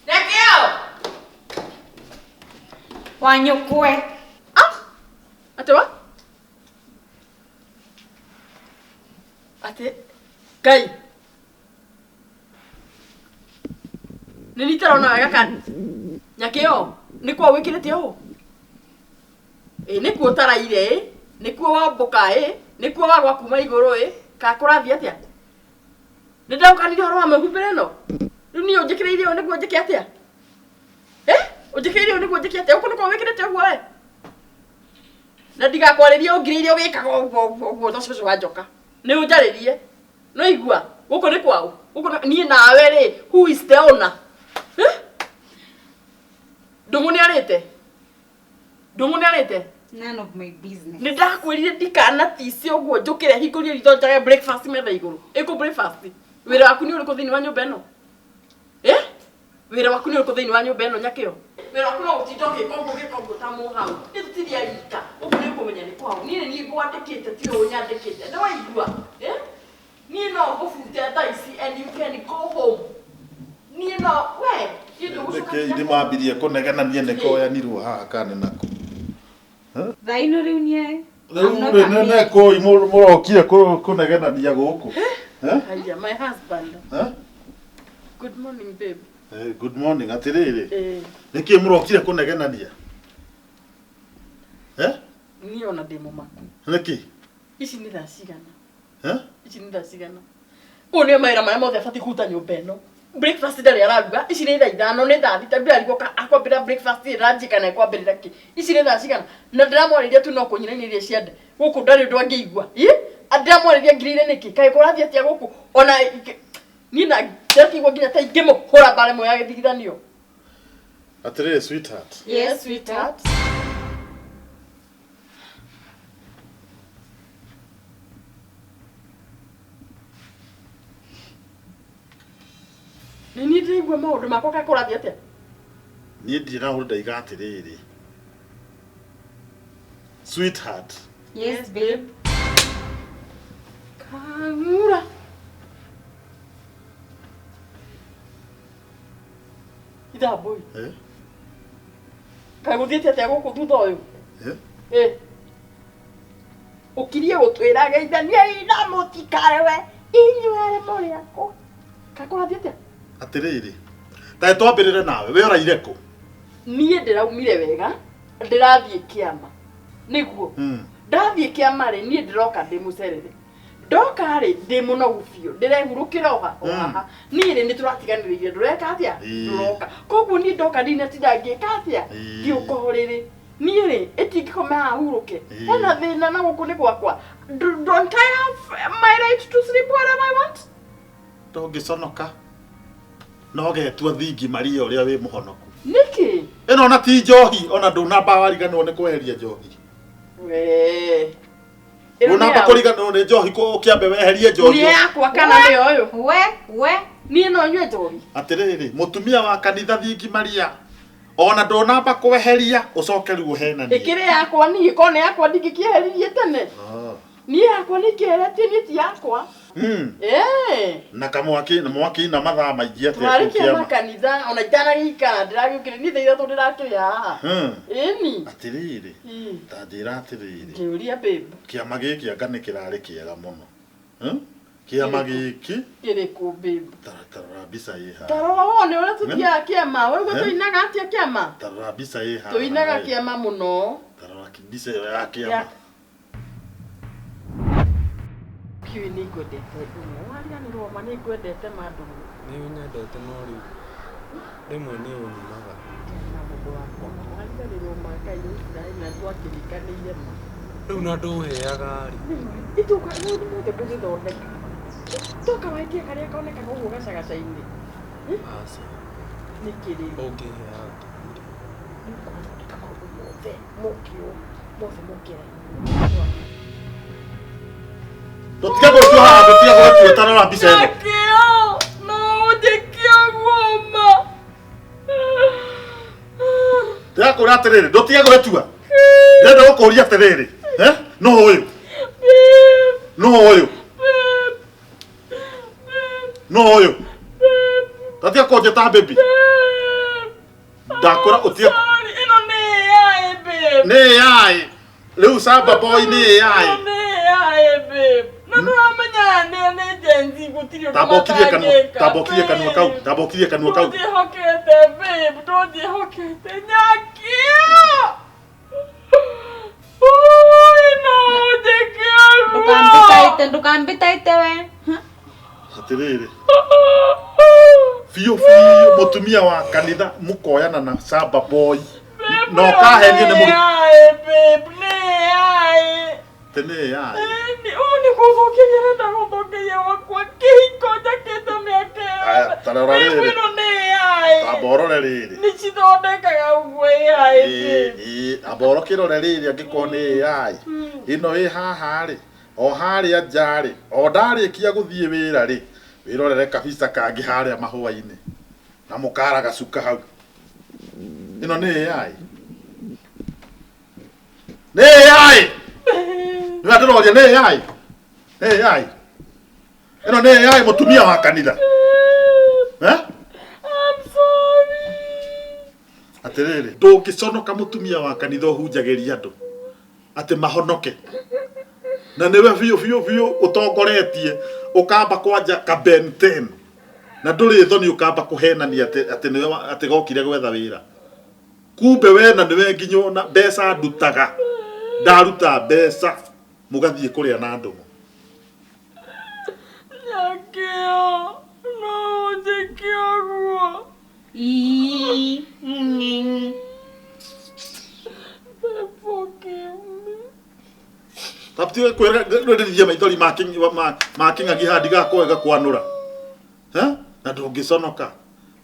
Nyakĩo! Wanyũkwe. Ah! Atĩ wa? Atĩ Ngai. Nĩ niĩ itarona wega kana Nyakĩo nĩ kwa wĩkĩrĩte ũũ? Ĩ nĩkuo ũtaraire ĩ nĩkuo wambũka ĩ nĩkuo wagwa kuma igũrũ ĩ kana kũrathiĩ atĩa? Nĩ ndaũkanire ũhoro wa mĩhumbĩre ĩno? Rĩu niĩ ũnjĩkĩrĩire ũũ nĩguo njĩke atĩa? Eh? Ũnjĩkĩrĩire ũũ nĩguo njĩke atĩa? Gũkũ nĩkuo wĩkĩrĩte ũguo we? Na ndigakwarĩrie ũngirĩire ũgĩkaga ũguo ũguo ũguo ta cũcũ wa njoka. Nĩ ũnjarĩrie. No igua, gũkũ nĩ kwaũ? Gũkũ niĩ nawe rĩ, who is the owner? Eh? Ndũng'ũ nĩ arĩte? Ndũng'ũ nĩ arĩte? None of my business. Nĩ ndakwĩrire ndikanatice ũguo njũkĩre hingũrie ritho njage breakfast metha igũrũ. Ĩkũ breakfast? Wĩra waku nĩ ũrĩkũ thĩinĩ wa nyũmba ĩno? Eh? Wĩra waku nĩ ũrĩkũ thĩinĩ wa nyũmba ĩno Nyakĩo? Wĩra waku no gũtinda ũgĩka ũguo ũgĩka ũguo ta mũhau. Nĩ tũtirĩ a rika. Gũkũ nĩ ũkũmenya nĩ kwaũ. Niĩ nĩ niĩ ngwandĩkĩte ti ũyũ ũnyandĩkĩte. Nĩ waigua? Eh? Niĩ no ngũbute thaa ici and you can go home. Niĩ no we niĩ ndũgũcoka Nĩkĩ nĩ mambirie kũnegenania nĩ koyanirwo haha kana nĩ nakũ? Thaa ino rĩu niĩ. Rĩu I'm not rĩ a nĩ maid. nĩ mũrokire kũnegenania gũkũ. Eh? Haya, my husband. Eh? Good morning babe. Eh, good morning atĩrĩrĩ. Eh, Nĩkĩ mũrokire kũnegenania? Eh? niĩ ona ndĩ mũmaku. Nĩkĩ? Ici nĩ thaa cigana? Eh? Ici nĩ thaa cigana? Ũyũ nĩwe mawĩra marĩa mothe abatiĩ kũruta nyũmba ĩno. Breakfast ndarĩ araruga. Ici nĩ thaa ithano, nĩ thaa thita, ndĩrarigwo ka akwambĩrĩra breakfast ĩ lunch kana ekwambĩrĩra kĩ. Ici nĩ thaa cigana? Na ndĩramwarĩria tu no kũnyinainia irio cia nda. Gũkũ ndarĩ ũndũ angĩigua. Ĩ? Ndĩramwarĩria ngirĩire nĩkĩ? Kaĩ kũrathiĩ atĩa gũkũ? Ona niĩ na ndakĩigua nginya ta ingĩmũhũra mbara ĩmwe ya gĩthigithanio. Atĩrĩrĩ sweetheart. Yes, sweetheart. Nĩ niĩ ndĩraigua maũndũ makwa kaĩ kũrathiĩ atĩa? Niĩ ndirĩ na ũndũ ndaiga atĩrĩrĩ. Sweetheart. Yes, babe. Kang'ura. Ithambũi. Eh? Kaĩ gũthiĩte atĩa gũkũ thutha ũyũ? Eh? Eh. Ũkirie gũtwĩra geithaniai na mũtikarewe inyuĩ arĩ mũrĩ akwa. Kaĩ kũrathiĩ atĩa? Atĩrĩrĩ. Ta twambĩrĩre nawe, we ũraire kũ? Niĩ ndĩraumire wega, ndĩrathiĩ kĩama. Nĩguo. Ndathiĩ kĩama rĩ, niĩ ndĩroka ndĩ mũcerere. Ndoka rĩ, ndĩ mũnogu biũ, ndĩrehurũkĩra o ha- o haha. Niĩ rĩ, nĩ tũratiganĩrĩire, ndũreka atĩa? Ndũroka. Koguo niĩ ndoka ndinatinda ngĩka atĩa? Ngĩũka ũrĩrĩ. Niĩ rĩ, ĩtingĩkome haha hurũke. Hena thĩna na gũkũ nĩ gwakwa. Don't I have my right to sleep wherever I want? Ndũngĩconoka. No getua thingi Maria ũrĩa wĩ mũhonoku. Nĩkĩ? Ĩno ona ti njohi, ona ndũnamba wariganĩrwo nĩ kweheria njohi. Wee. Ĩno nĩ Ndũnamba ya- kũriganĩrwo nĩ njohi ũkĩambe weherie njohi. Nĩ yakwa kana nĩ ũyũ? We, we. Niĩ no nyue njohi. Atĩrĩrĩ, mũtumia wa kanitha thingi Maria, ona ndũnamba kweheria ũcoke rĩu ũhenanie. Ĩkĩrĩ yakwa niĩ, korwo nĩ yakwa ndingĩkĩeheririe tene. Niĩ yakwa nĩ kĩeheretie niĩ ti yakwa. Eh. Na kamwaki na mwaki na mathaa maingĩ atĩa kũu Twarĩ kĩama kĩama. kanitha ona itanagĩikara ndĩragĩũkire niĩ thaa ithatũ ndĩrakĩrĩ haha. Ĩni. Atĩrĩrĩ, ta njĩra atĩrĩrĩ. Ngĩũria babe. Kĩama gĩkĩ anga nĩ kĩrarĩ kĩega mũno. Kĩama gĩkĩ Kĩrĩkũ babe? tarora mbica ĩ haha. Tarora wone ũrĩa tũthiaga kĩama. Wewe Eh? tũinaga atĩa kĩama? Tarora mbica ĩ haha. Tũinaga kĩama mũno. Tarora mbica ĩyo ya kĩama. Kiũĩ nĩ ngwendete ndũng'ũ. Wariganĩrwo ma nĩ ngwendete ma ndũng'ũ. Nĩ ũnyendete no rĩu rĩmwe nĩ ũnumaga. Na mũndũ wakwa ma wariganĩrwo ma Ngai wa Isiraeli na twakĩrĩkanĩire ma. Rĩu na ndũheaga rĩ. Itũka maũndũ mothe ngũgĩthondeka. Toka wendia karĩa konekaga ũguo gacagaca-inĩ. Aca. Nĩkĩ rĩu? Ũngĩheaga kĩ? Nĩngũthondeka maũndũ mothe mokĩo mothe moke Tũtige gũtua haha, tũtige gũtua tarora mbica ĩno. Nyakĩo no ũnjĩke ũguo ma. Ndĩrakũra atĩrĩrĩ, ndũtige gwĩtua. Ndĩrenda gũkũria atĩrĩrĩ, eh? Nũ ũyũ? Nũ ũyũ? Nũ ũyũ? Tatiga kũnjĩta baby. Ndakũra ũtige Sorry, ĩno nĩ AI babe. nĩ AI. Rĩu Samba boy nĩ AI. Ĩno nĩ AI babe. Na nĩũramenya nĩ nĩ Gen Z gũtirĩ ũndũ Tamba ũkirie kanua, matangĩka, tamba ũkirie kanua kau, babe. tamba ũkirie kanua kau. Ndũnjĩhokete babe, ndũnjĩhokete Nyakĩo. Ui, no ũnjĩke ũguo. Ndũkambĩtaite, ndũkambĩtaite we. Atĩrĩrĩ. Biũ biũ mũtumia wa kanitha mũkoyana na Samba boy. Na ũkahenio nĩ mũru. AI babe, nĩ AI. Atĩ nĩ AI. Ĩni, ũyũ nĩ gũthũkĩria arenda gũthũkĩria gwakwa kĩhiko njakĩte mĩaka Aya, yothe. ta rora Babe, rĩrĩ. ĩno nĩ AI. Tamba ũrore rĩrĩ. Nĩ cithondekaga ũguo AI babe. Ĩĩ, amba ũrokĩrore rĩrĩ angĩkorwo nĩ AI. Ĩno ĩ haha rĩ, o harĩa nja rĩ, o ndarĩkia gũthiĩ wĩra rĩ, wĩrorere kabica kangĩ harĩa mahũa-inĩ. Na mũkara gacuka hau. Ĩno nĩ AI. Nĩ AI. Nĩwe ndĩroria nĩ AI. Nĩ AI. Ĩno nĩ AI mũtumia wa kanitha. Eh? I'm sorry. Atĩrĩrĩ, ndũngĩconoka mũtumia wa kanitha ũhunjagĩria andũ atĩ mahonoke. Na nĩwe biũ biũ biũ ũtongoretie ũkamba kwanja ka Ben 10. Na ndũrĩ thoni ũkamba kũhenania atĩ atĩ nĩwe atĩ gokire gwetha wĩra. Kumbe we na nĩwe nginya ona mbeca ndutaga. Ndaruta mbeca mũgathiĩ kũrĩa na ndũng'ũ. Nyakĩo, no ũnjĩke ũguo. Ii, mm. Babe, forgive me. Tabutige kwĩrĩria maithori ma kĩng'ang'i haha ndigakorwo gakwanũra. Na ndũngĩconoka.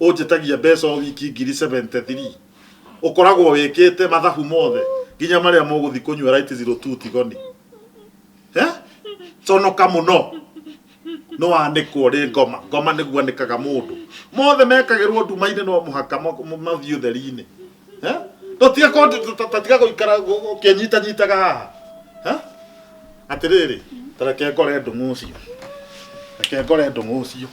Ũnjĩtagia mbeca o wiki ngiri 73. Ũkoragwo wĩkĩte mathabu mothe nginya marĩa mũgũthiĩ kũnyua right 02 Tigoni. Conoka mũno. Nĩ wanĩkwo rĩ ngoma. Ngoma nĩguo anĩkaga mũndũ. Mothe mekagĩrwo nduma-inĩ no mũhaka mathiĩ ũtheri-inĩ. Eh? Tũtige tũtige gũikara ũkĩnyitanyitaga haha. Eh? Atĩrĩrĩ, ta reke ngore ndũng'ũ ũcio. Reke ngore ndũng'ũ ũcio.